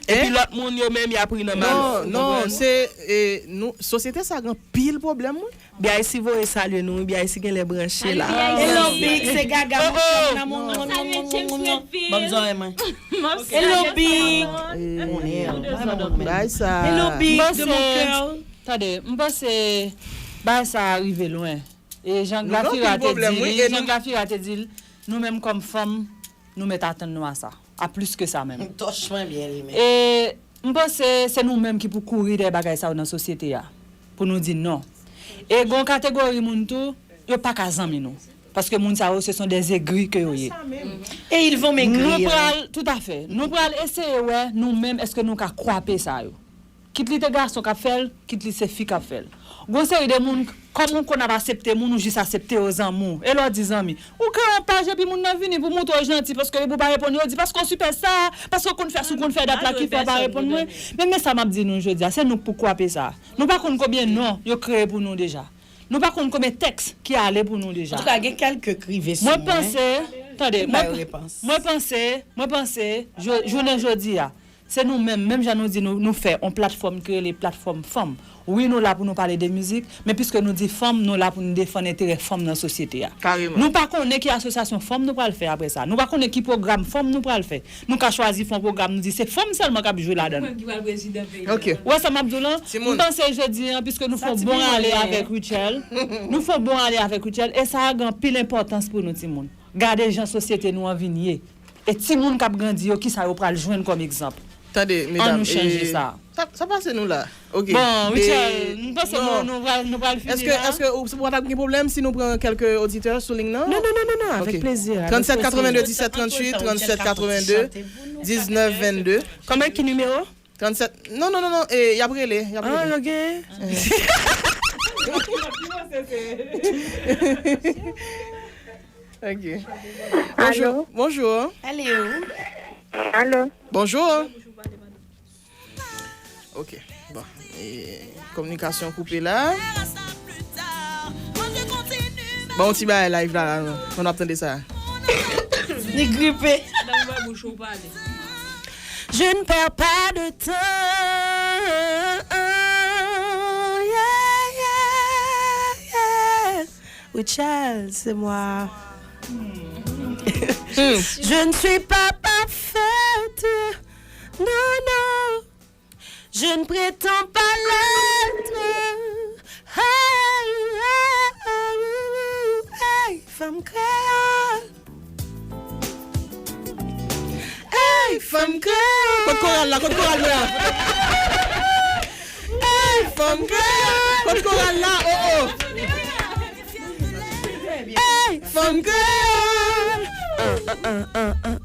epi lòt moun yo menm, y ap ri nan mal. Non, non, se, e, nou, sosyete sa gen pil pwoblèm, wi. B I C voye salye nou, wi, B I C genlè branche la. Hello, Big, se Gaga. Oh, oh. Ban m zòrèy mwen. Hello, Big. Bay sa. Hello, Big, de mon cœur. Tande, m panse bagay sa a rive lwen. E jan Glafira te di li, jan Glafira te di l, nou menm kòm fanm, nou mèt atann nou a sa, a plis ke sa menm. Tòch mwen byen limen. E m panse se nou menm ki pou kouri dèyè bagay sa yo nan sosyete a, pou nou di non. E gon kategori moun tou, yo pa ka zanmi nou. Paske moun sa yo, se son des aigris ke yo ye. Et ils vont maigrir. Nou pral, tout à fait, nou pral eseye wè nou menm èske nou ka kwape sa yo. Kit li te gason k ap fè l, kit li se fi k ap fè l. Gon seri de moun, kòm ou konn ap asepte moun, ou jis asepte yo zanmi w. E lè w di zanmi, ou kreye yon paj epi moun nan vini pou montre w janti paske depi w pa reponn yo, yo di paske w sipèsta, paske w konn fè si w konn fè dat la ki fè w pa reponn mwen. Men, men sa m ap di nou jodi a, se nou k pou kwape sa. Nou pa konn konbyen non yo kreye pou nou deja. Nou pa konn konbyen tèks ki ale pou nou deja. Antouka, gen kèk k rive sou mwen. Mwen panse, tande, mwen, mwen panse, mwen panse, jo-, jounen jodi a, se nou menm, menm jan nou di nou, nou fè yon platfòm ki rele platfòm fanm. Wi, nou la pou nou pale de mizik, men piske nou di fanm, nou la pou nou defann enterè fanm nan sosyete a. Kareman. Nou pa konnen ki asosyasyon fanm nou pral fè apre sa. Nou pa konnen ki pwogram fanm nou pral fè. Nou ka chwazi fè yon pwogram, nou di se fanm sèlman k ap jwe ladan l. Ou wè sa m ap di w lan? M panse jodi a, piske nou fè yon bon ale avèk Rutshelle, nou fè yon bon ale avèk Rutshelle, e sa a gen anpil enpòtans pou nou timoun. Gade jan sosyete nou an vin ye. E timoun k ap grandi yo, kisa yo pral jwenn kòm egzanp? Tande, medam, ann nou chanje sa. Sa, sa pase nou la? Ok. Bon, Rutshelle, m panse nou, nou pral, nou pral fini la. Èske, èske ou, ou pa t ap gen pwoblèm si nou pran kèlke oditè sou liy nan? Non, non, non, non, non, avèk plezi, avèk plezi. Tranntsèt katrevenndez disèt tranntuit, tranntsèt katrevenndez diznèf vennde. Kòman, ki nimewo? Tranntsèt. Non, non, non, non, e, y ap rele, y ap rele. Ah, yo gen. Ok. Bonjou. Bonjou. Hello. Alo. Bonjou. Ok. Bon. E, kominikasyon koupe la. Bon, yon ti bagay live la, la, non. Konn ap tande sa. Li gripe. Je ne perds pas de temps. Yeah, yeah, yeah. Rutshelle, c'est moi. Je ne suis pas parfaite. Non, non. Je ne prétends pas l'être. Hey, hey, hey, hey, fanm kreyòl. Hey, fanm kreyòl. Kot koral la? Kot koral la? Hey, fanm kreyòl. Kot koral la? Oh, oh. Hey, fanm kreyòl. An, an, an, an, an.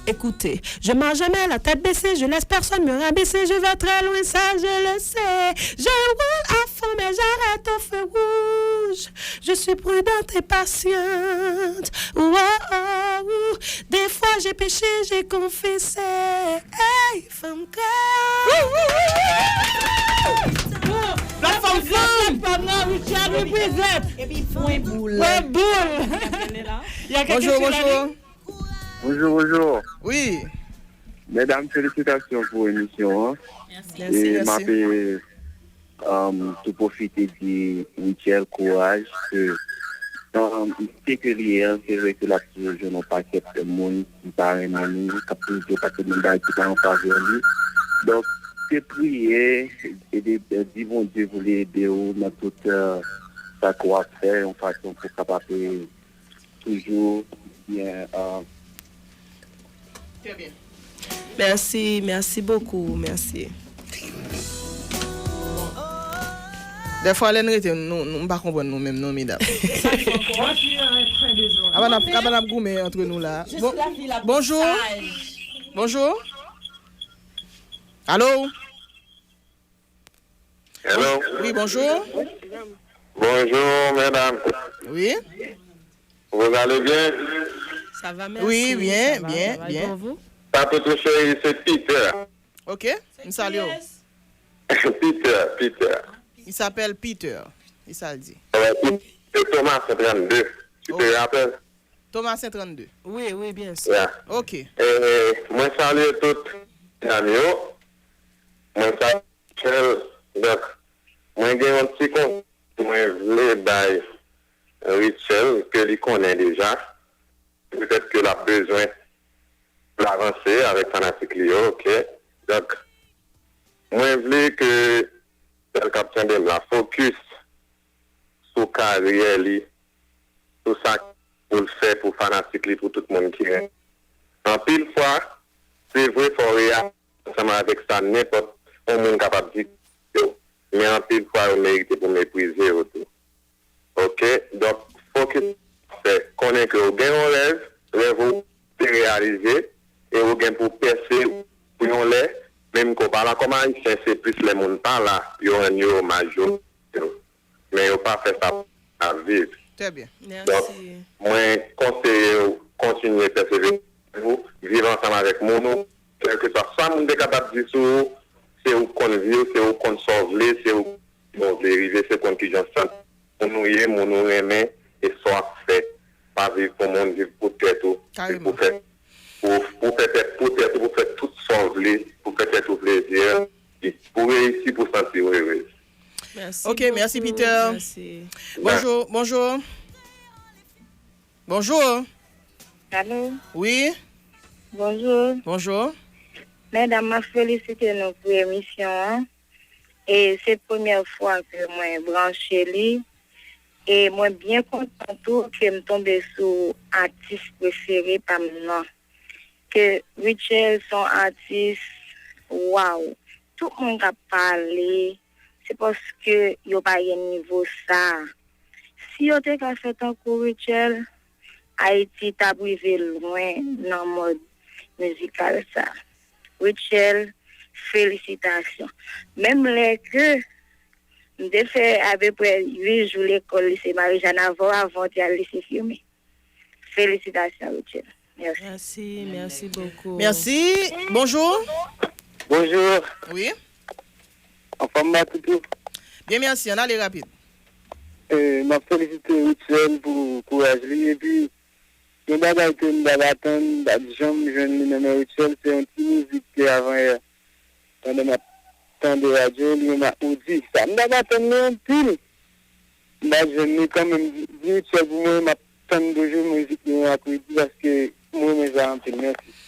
Écoutez, je marche jamais la tête baissée, je laisse personne me rabaisser, je vais très loin, ça je le sais. Je roule à fond, mais j'arrête au feu rouge. Je suis prudente et patiente. Ouh, oh, oh, ouh. Des fois j'ai péché, j'ai confessé. Hey, fanm kreyòl. Platfòm fanm. Platfòm nan, Rutshelle represent. Epi pwen boul. Pwen boul. Bonjou, bonjou. Bonjou, bonjou. Wi. Medam, felisitasyon pou emisyon an. Mèsi, mèsi. E m ape, um, tou pwofite di Rutshelle kouraj, ke, um, kote ke li ye an, se vre ke l ap toujou jwenn yon pakèt moun ki pa renmen li, k ap toujou di yon pakèt moun bagay ki pa an favè li. Donk, se priye, e de, di Bondye pou li ede w nan tout, uh, sa ke w ap fè, yon fason pou w kapab toujou byen. Mèsi, mèsi bokou, mèsi. Dèfwa lè n rete, nou, nou, m pa konprann nou menm non, medam. Apa n ap, apa n ap goumen antre nou la. Bon, bonjou. Bonjou. Alo. Hello. Wi, bonjou. Bonjour, mesdames. Wi. Vous allez bien? Wi, byen, byen, byen. Sa tout cheri, se Peter. Ok, m salye w. Peter, Peter. Il s'appelle Peter. E sa l di. Se Thomas trannde. Tu te rappelles? Thomas trannde. Wi, wi, byen si. Yeah. Ok. E mwen salye tout medam yo. Mwen salye Rachel. Donk, mwen gen yon ti konsèy mwen vle bay Rachel ke li konnen deja. Petèt ke l ap bezwen pou l avanse avèk fanatik li yo, ok? Donk, mwen vle ke sèl k ap tande m la fokis sou karyè li, sou sa pou l fè pou fanatik li, pou tout moun ki renmen. Anpil fwa, se vre fò w reyaji ansanm avèk sa nenpòt yon moun kapab di yo, men anpil fwa yo merite pou meprize yo tou. Ok, donk fokis fè konnen ke ou gen yon rèv, rèv ou te reyalize e ou gen pou pèse pou yon lè, menm ke w pa la kòm ayisyen, se plis lè moun pa la yo rann yo omaj yo, men yo pa fè sa pou ap viv. Trè byen. Donk, mwen konseye w kontinye pèsevere, viv ansanm avèk moun ou, kèlkeswa sa moun te kapab di sou ou, se ou k konn vi w, se ou k konn sa w vle, se ou ki jan w vle rive, se konn kijan w santi moun ou ye, moun ou renmen, e sa w ap fè. Pa viv pou moun, viv pou tèt ou. Viv pou fè pou, pou fè tèt pou tèt ou, pou fè tout sa w vle, pou fè tèt ou plezi, pou reyisi, pou santi w erez. Ok, mèsi Peter. Bonjou, bonjou. Bonjou. Alo. Wi. Bonjou. Bonjou. Medam, m ap felisite nou pou emisyon an. E se premyè fwa ke mwen branche li. E mwen byen kontan tou ke m tonbe sou atis prefere pa m nan. Ke Rutshelle se yon atis, waw. Tout moun k ap pale, se paske yo pa gen nivo sa. Si yo te ka fè tankou Rutshelle, Ayiti t ap rive lwen nan mond mizikal sa. Rutshelle, felisitasyon. Menm lè ke m te fè apeprè uit jou lekòl lise Marijàn avè w, avan w te al lise Firmin. Felisitasyon, Rutshelle. Mèsi. Mèsi, mèsi bokou. Mèsi. Bonjou. Bonjou. Wi. Anfòm Matoutou. Byen, mèsi. Ann ale rapid. E, m ap felisite Rutshelle pou kouraj li. Epi, yon bagay ke m pa t atann, m pa t janm jwenn li nan men Rutshelle, se yon ti mizik ke avan yè, pandan m ap tande radyo, li menm ak Roody. Sa m pa t atann li anpil. M pa t jwenn li kanmenm. Di Rutshelle pou mwen, m ap tann toujou mizik li ak Roody paske m renmen sa anpil. Mèsi.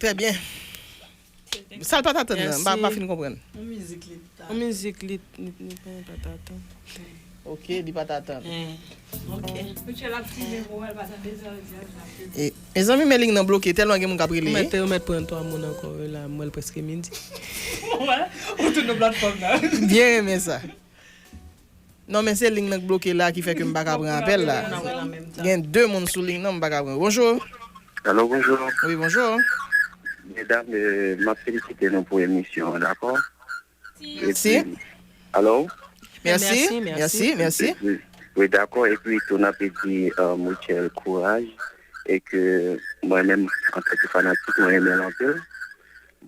Trè byen. Sa l pa t atann nan, m pa, m pa fin konprann. Yon mizik li, li, li pa t atann. Ok, li pa t atann. Ok. E, mezanmi, men liy nan bloke, tèlman gen moun k ap rele. Ou mèt, ou mèt pran twa moun ankò, la, m wè l prèske midi. Ou tout nan platfòm nan. Byen renmen sa. Non, men se liy nan k bloke la ki fè ke m pa ka pran apèl la. Gen de moun sou liy nan, m pa ka pran. Bonjou. Alo, bonjou. Wi, bonjou. Medam, e, m ap felisite nou pou emisyon an, dakò? Mèsi. Alo? Mèsi, mèsi, mèsi. Wi, dakò. Epi tou, n ap di, um, Rutshelle kouraj. E ke mwen menm, antanke fanatik, mwen renmen l anpil.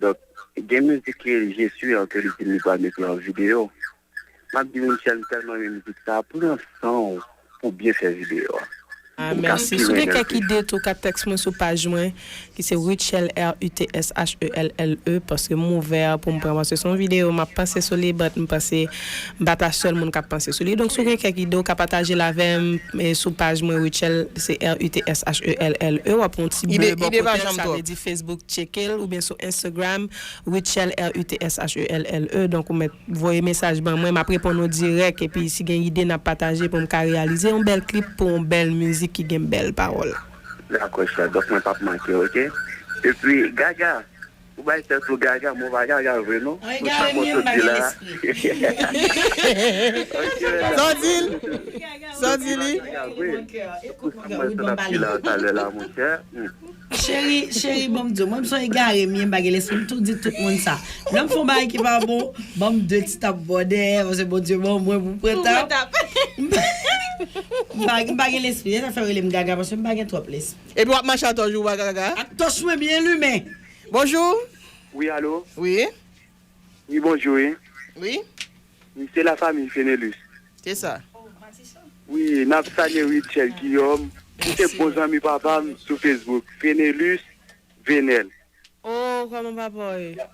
Donk, gen mizik ke Je suis an ke li di li pral mete an videyo. M ap di Rutshelle, m tèlman renmen mizik sa, pran san w pou byen fè videyo a. Ah, mèsi. Si w gen kèk ide tou, ka tèks mwen sou paj mwen, ki se Rutshelle, R U T S H E L L E, paske m ouvè pou m pran, paske se yon videyo, m ap panse sou li, but m panse m pa ta sèl moun k ap panse sou li. Donk, si w gen kèk ide, w ka pataje l avè m, e, sou paj mwen, Rutshelle, se R U T S H E L L E, w ap yon ti ble bò kote l, sa vle di Facebook, tcheke l, oubyen sou Instagram, Rutshelle, R U T S H E L L E. Donk, ou mèt voye mesaj ban mwen, m ap reponn ou dirèk, epi si gen ide n ap pataje pou m ka reyalize yon bèl klip pou yon bèl mizik ki gen bèl pawòl. Dakò, chè, donk mwen p ap manke, oke? Epi, Gaga, ou bay tèt ou Gaga, mwen pa Gaga vre, non. An egare m ye, m pa gen lespri. Sa w di l? Sa w di li? Gaga vre. Epi, sa mwen tann ap di la, talè la, monchè. Hmm. Cheri, cheri, ban m di w, mwen, m se yon egare m ye, m pa gen lespri, m tou di tout moun sa. Lè m fè yon bagay ki pa bon, ban m de ti tap bò dèyè, paske Bondye ban mwen pou pran tap. M pa, m pa gen lespri, se sa fè yo rele m Gaga, paske m pa gen twòp lespri. Epi w ap mache atòch ou pa Gaga? Ak tòch mwen byen limen. Bonjou. Wi, alo? Wi. Wi, bonjou, wi. Wi. Wi, se la famille Fenelus. Se sa. Wi, n ap salye Rutshelle Guillaume. Li se bon zanmi papa m sou Facebook. Fenelus Venel. Oh, kòman papa w ye?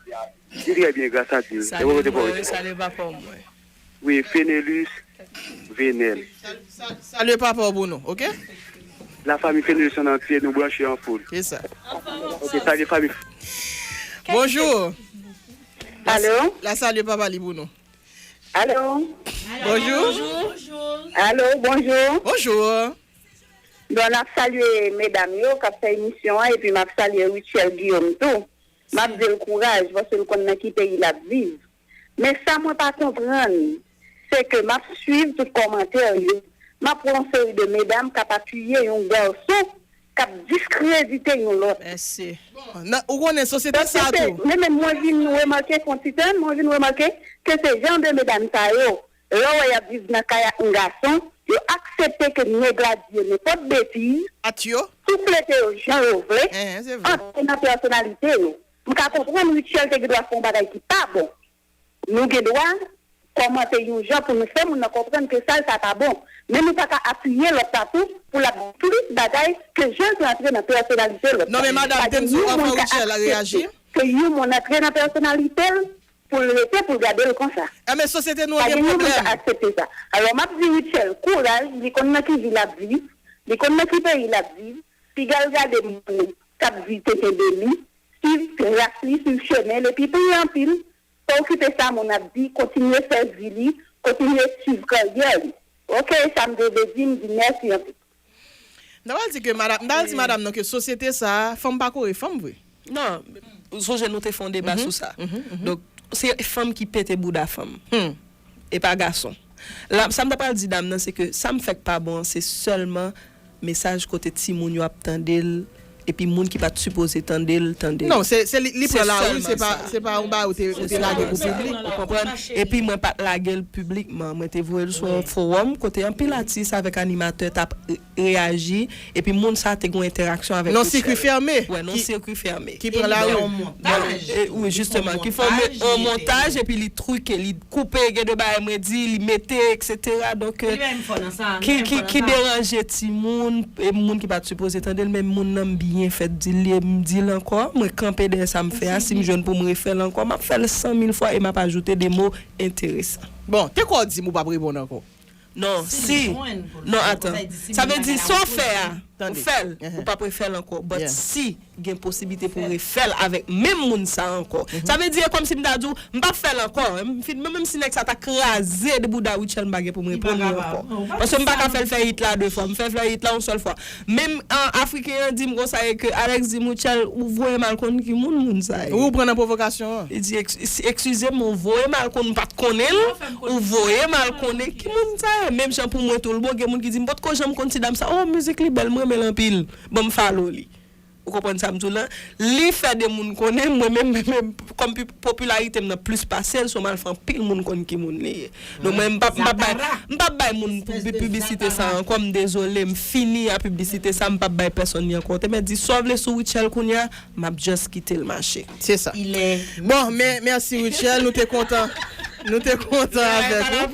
Li trè byen, gras a Dye. Salye papa w, salye papa w mwen. Wi, Fenelus Venel. Sal-, sal-, salye papa w pou nou, oke? La famille Fenelus an antye, nou branche an full. Se sa. Oke, salye fanmi. Bonjou. Alo? La salye papa li pou nou. Alo? Bonjou. Alo, bonjou. Bonjou. Bon, n ap salye medam yo k ap fè emisyon an, epi m ap salye Rutshelle Guillaume tou. M ap di l kouraj, paske l konn nan ki peyi l ap viv. Men sa mwen pa konprann, se ke m ap swiv tout kòmantè yo, m ap wè yon seri de medam k ap apiye yon gason k ap diskredite yon lòt. Mèsi. Bon, nan, ou konnen sosyete sa tou. Men menm mwen vin remake, fon ti tèm, mwen vin remake ke se jan de medam sa yo, lè w wè y ap viv nan kay ak yon gason, yo aksepte ke nèg la di yo nenpòt betiz, souflete yo jan yo vle, antre nan pèsonalite yo. M ka konprann Rutshelle te gen dwa fè yon bagay ki pa bon. Nou gen dwa kòmante yon jan pou nou fè moun nan konprann ke sa l fè a pa bon. Men nou pa ka apiye lòt la tou pou l ap di plis bagay ke jan l te antre nan pèsonalite lòt la. Non, men madanm, te m di w anvan Rutshelle reyaji. Ke yon moun antre nan pèsonalite l pou l rete, pou l gade l konsa. Enben, sosyete nou an gen pwoblèm. Pa gen yon moun k ap aksepte sa. Alò, m ap di Rutshelle, kouraj, li konn nan ki vi l ap viv, li konn nan ki peyi l ap viv, piga l gade moun k ap di tenten de li, swiv tras li, swiv chemen l, epi priye anpil. Pa okipe sa moun ap di, kontinye fè vi li, kontinye swiv karyè li. Oke, sa m te vle di, m di mèsi anpil. M ta pral di ke madam, m ta pral di madanm nan ke sosyete sa a, fanm pa kore fanm vre. Non, ou sonje nou te fè yon deba sou sa. Donk, se fanm ki pete bouda fanm. E pa gason. La, sa m ta pral di dam nan, se ke sa m fè k pa bon an, se sèlman mesaj kote timoun yo ap tande l, epi moun ki pa t sipoze tande l, tande l. Non, se, se li, li pran lari, se pa, se pa yon bagay ou te, ou te lage pou piblik. Ou konprann? Epi mwen pa t lage l piblikman. Mwen te voye l sou yon fowòm kote anpil atis avèk animatè t ap re-, reyaji, epi moun sa te gen yon entèraksyon avèk Rutshelle. Non, sikri fèmen. Wè, non, sikri fèmen. Ki pran lari. Bon, e, wi, jisteman, ki fè yon montaj, epi li trike, li koupe, gen de bagay mwen di, li mete, etsetera. Donk, ki, ki, ki deranje timoun, e moun ki pa t sipoze tande l, men moun nan m byen fèt di l, li, m di l ankò, mwen kanpe dèyè sa m fè a, si m jwenn pou m refè l ankò, m ap fè l san mil fwa e m ap ajoute de mo enteresan. Bon, te kwè w di m ou p ap reponn ankò. Non, si. Non, atan. Sa vle di, sa w fè a, ou fè l, ou p ap refè l ankò. But si gen posiblite pou refè l avèk menm moun sa ankò. Sa vle di, e kòmsi m ta di w, m p ap fè l ankò. M fin, menm si nèg sa ta kraze de bouda Rutshelle, m pa gen pou m reponn li ankò. Paske m pa ka fè l fè hit la de fwa. M fè l fè hit la yon sèl fwa. Menm, an, Afriken an di m konsa, e ke Alex di m, Rutshelle, ou voye m al konn ki moun, moun sa ye. Ou pran nan pwovokasyon an. Li di, "Eks-, eskize m, ou voye m al konn, m pa t konnen l, ou voye m al konnen ki moun sa ye." Menm jan pou mwen tou, l bon, gen moun ki di m, "M potko janm konn ti dam sa, oh, mizik li bèl, m renmen l anpil, ban m follow li." Ou konprann sa m di w lan? Li fè de moun konnen, mwen menm, menm, menm, kòm pi-, popilarite m nan plis pase l, so m al fè anpil moun konn ki moun li ye. Donk, mwen, m p ap, m p ap bay, m p ap bay moun pou piblisite sa ankò, m dezole, m fini a piblisite sa, m p ap bay pèsonn li ankò. Ou te mèt di sa w vle sou Rutshelle kounye a, m ap just kite l mache. Se sa. Bon, men, mèsi Rutshelle, nou te kontan. Nou te kontan avèk ou.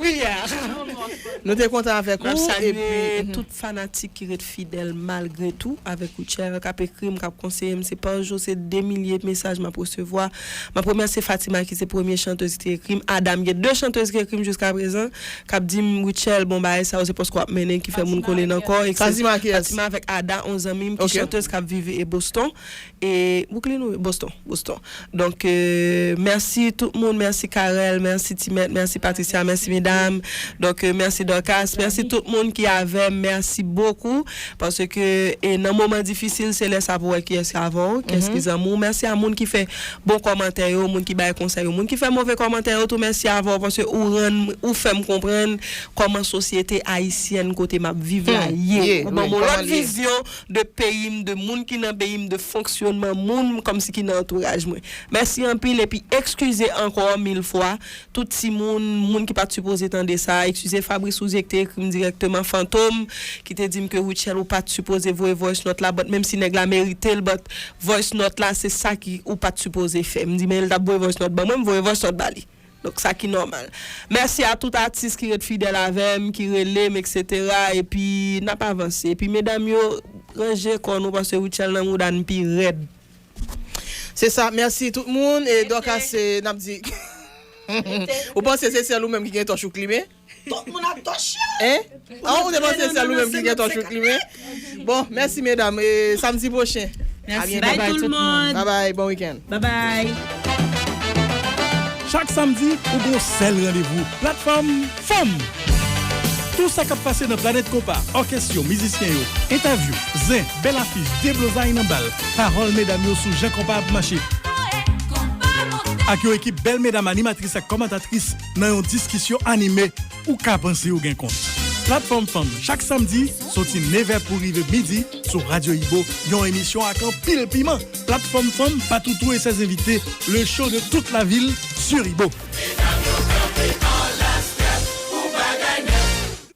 Nou te kontan avèk ou. M ap salye tout fanatik ki ret fidèl malgre tou avèk Rutshelle, k ap ekri m, k ap konseye m. Se pa jou, se de milye mesaj m ap resevwa. M ap remèsye Fatima ki se premye chantèz ki te ekri m. Ada, m gen de chantèz ki ekri m jiska prezan, k ap di m, Rutshelle, bon bagay sa yo, se paske w ap mennen ki fè moun kole nan kò, et cetera. Fatima ki yès? Fatima avèk Ada, yon zanmi m ki chantèz k ap viv e Boston. E Brooklyn, wi, Boston, Boston. Donk, euh, mèsi tout moun, mèsi Carel, mèsi Timèt, mèsi Patricia, mèsi medam. Donk, euh, mèsi Dorcas, mèsi tout moun ki avè m, mèsi bokou. Paske e nan moman difisil, se lè sa pou wè kiyès ki avè w, kiyès ki zanmi w. Mèsi a moun ki fè bon kòmantè yo, moun ki bay konsèy yo, moun ki fè move kòmantè yo tou, mèsi avè w paske ou rann, ou fè m konprann kòman sosyete ayisyèn kote m ap viv la ye. Ou ban m yon lòt vizyon de peyi m, de moun ki nan peyi m, de fonksyonman moun kòmsi ki nan antouraj mwen. Mèsi anpil epi eskize ankò mil fwa tout timoun, moun ki pa t sipoze tande sa. Eskize Fabrice Rouzier ki te ekri m dirèkteman, Fantom, ki te di m ke Rutshelle ou pa t sipoze voye voice note la, but menm si nèg la merite l, but voice note la se sa ki ou pa t sipoze fè. M di men l t ap voye voice note ban mwen, m voye voice note ba li. Donk sa ki nòmal. Mèsi a tout atis ki ret fidèl avè m, ki rele m, et cetera. Epi n ap avanse. Epi medam yo, ranje kò nou paske Rutshelle nan mouda n pi rèd. Se sa, mèsi tout moun. E Dorcas, se n ap di. Ou panse se sèl ou menm ki gen tòch ou k limen? Tout moun ak tòch yo. Hein? An, ou te panse se sèl ou menm ki gen tòch ou k limen? Bon, mèsi medam. E samdi pwochen. Mèsi, babay tout moun. Babay, bon wikenn. Babay. Chak samdi, ou gon sèl randevou, Platfòm Fanm. Tou sa k ap pase nan Planèt Konpa, òkès yo, mizisyen yo, entèvyou, zen, bèl afich, deblozay nan bal, pawòl medam yo sou jan konpa ap mache. Ak yon ekip bèl medam animatris ak kòmantatris nan yon diskisyon anime, ou ka panse ou gen kont. Platfòm Fanm, chak samdi, soti nevè pou rive midi, sou Radyo Ibo, yon emisyon ak anpil piman. Platfòm Fanm, Patoutou et ses invités, le show de toute la ville, sur Ibo.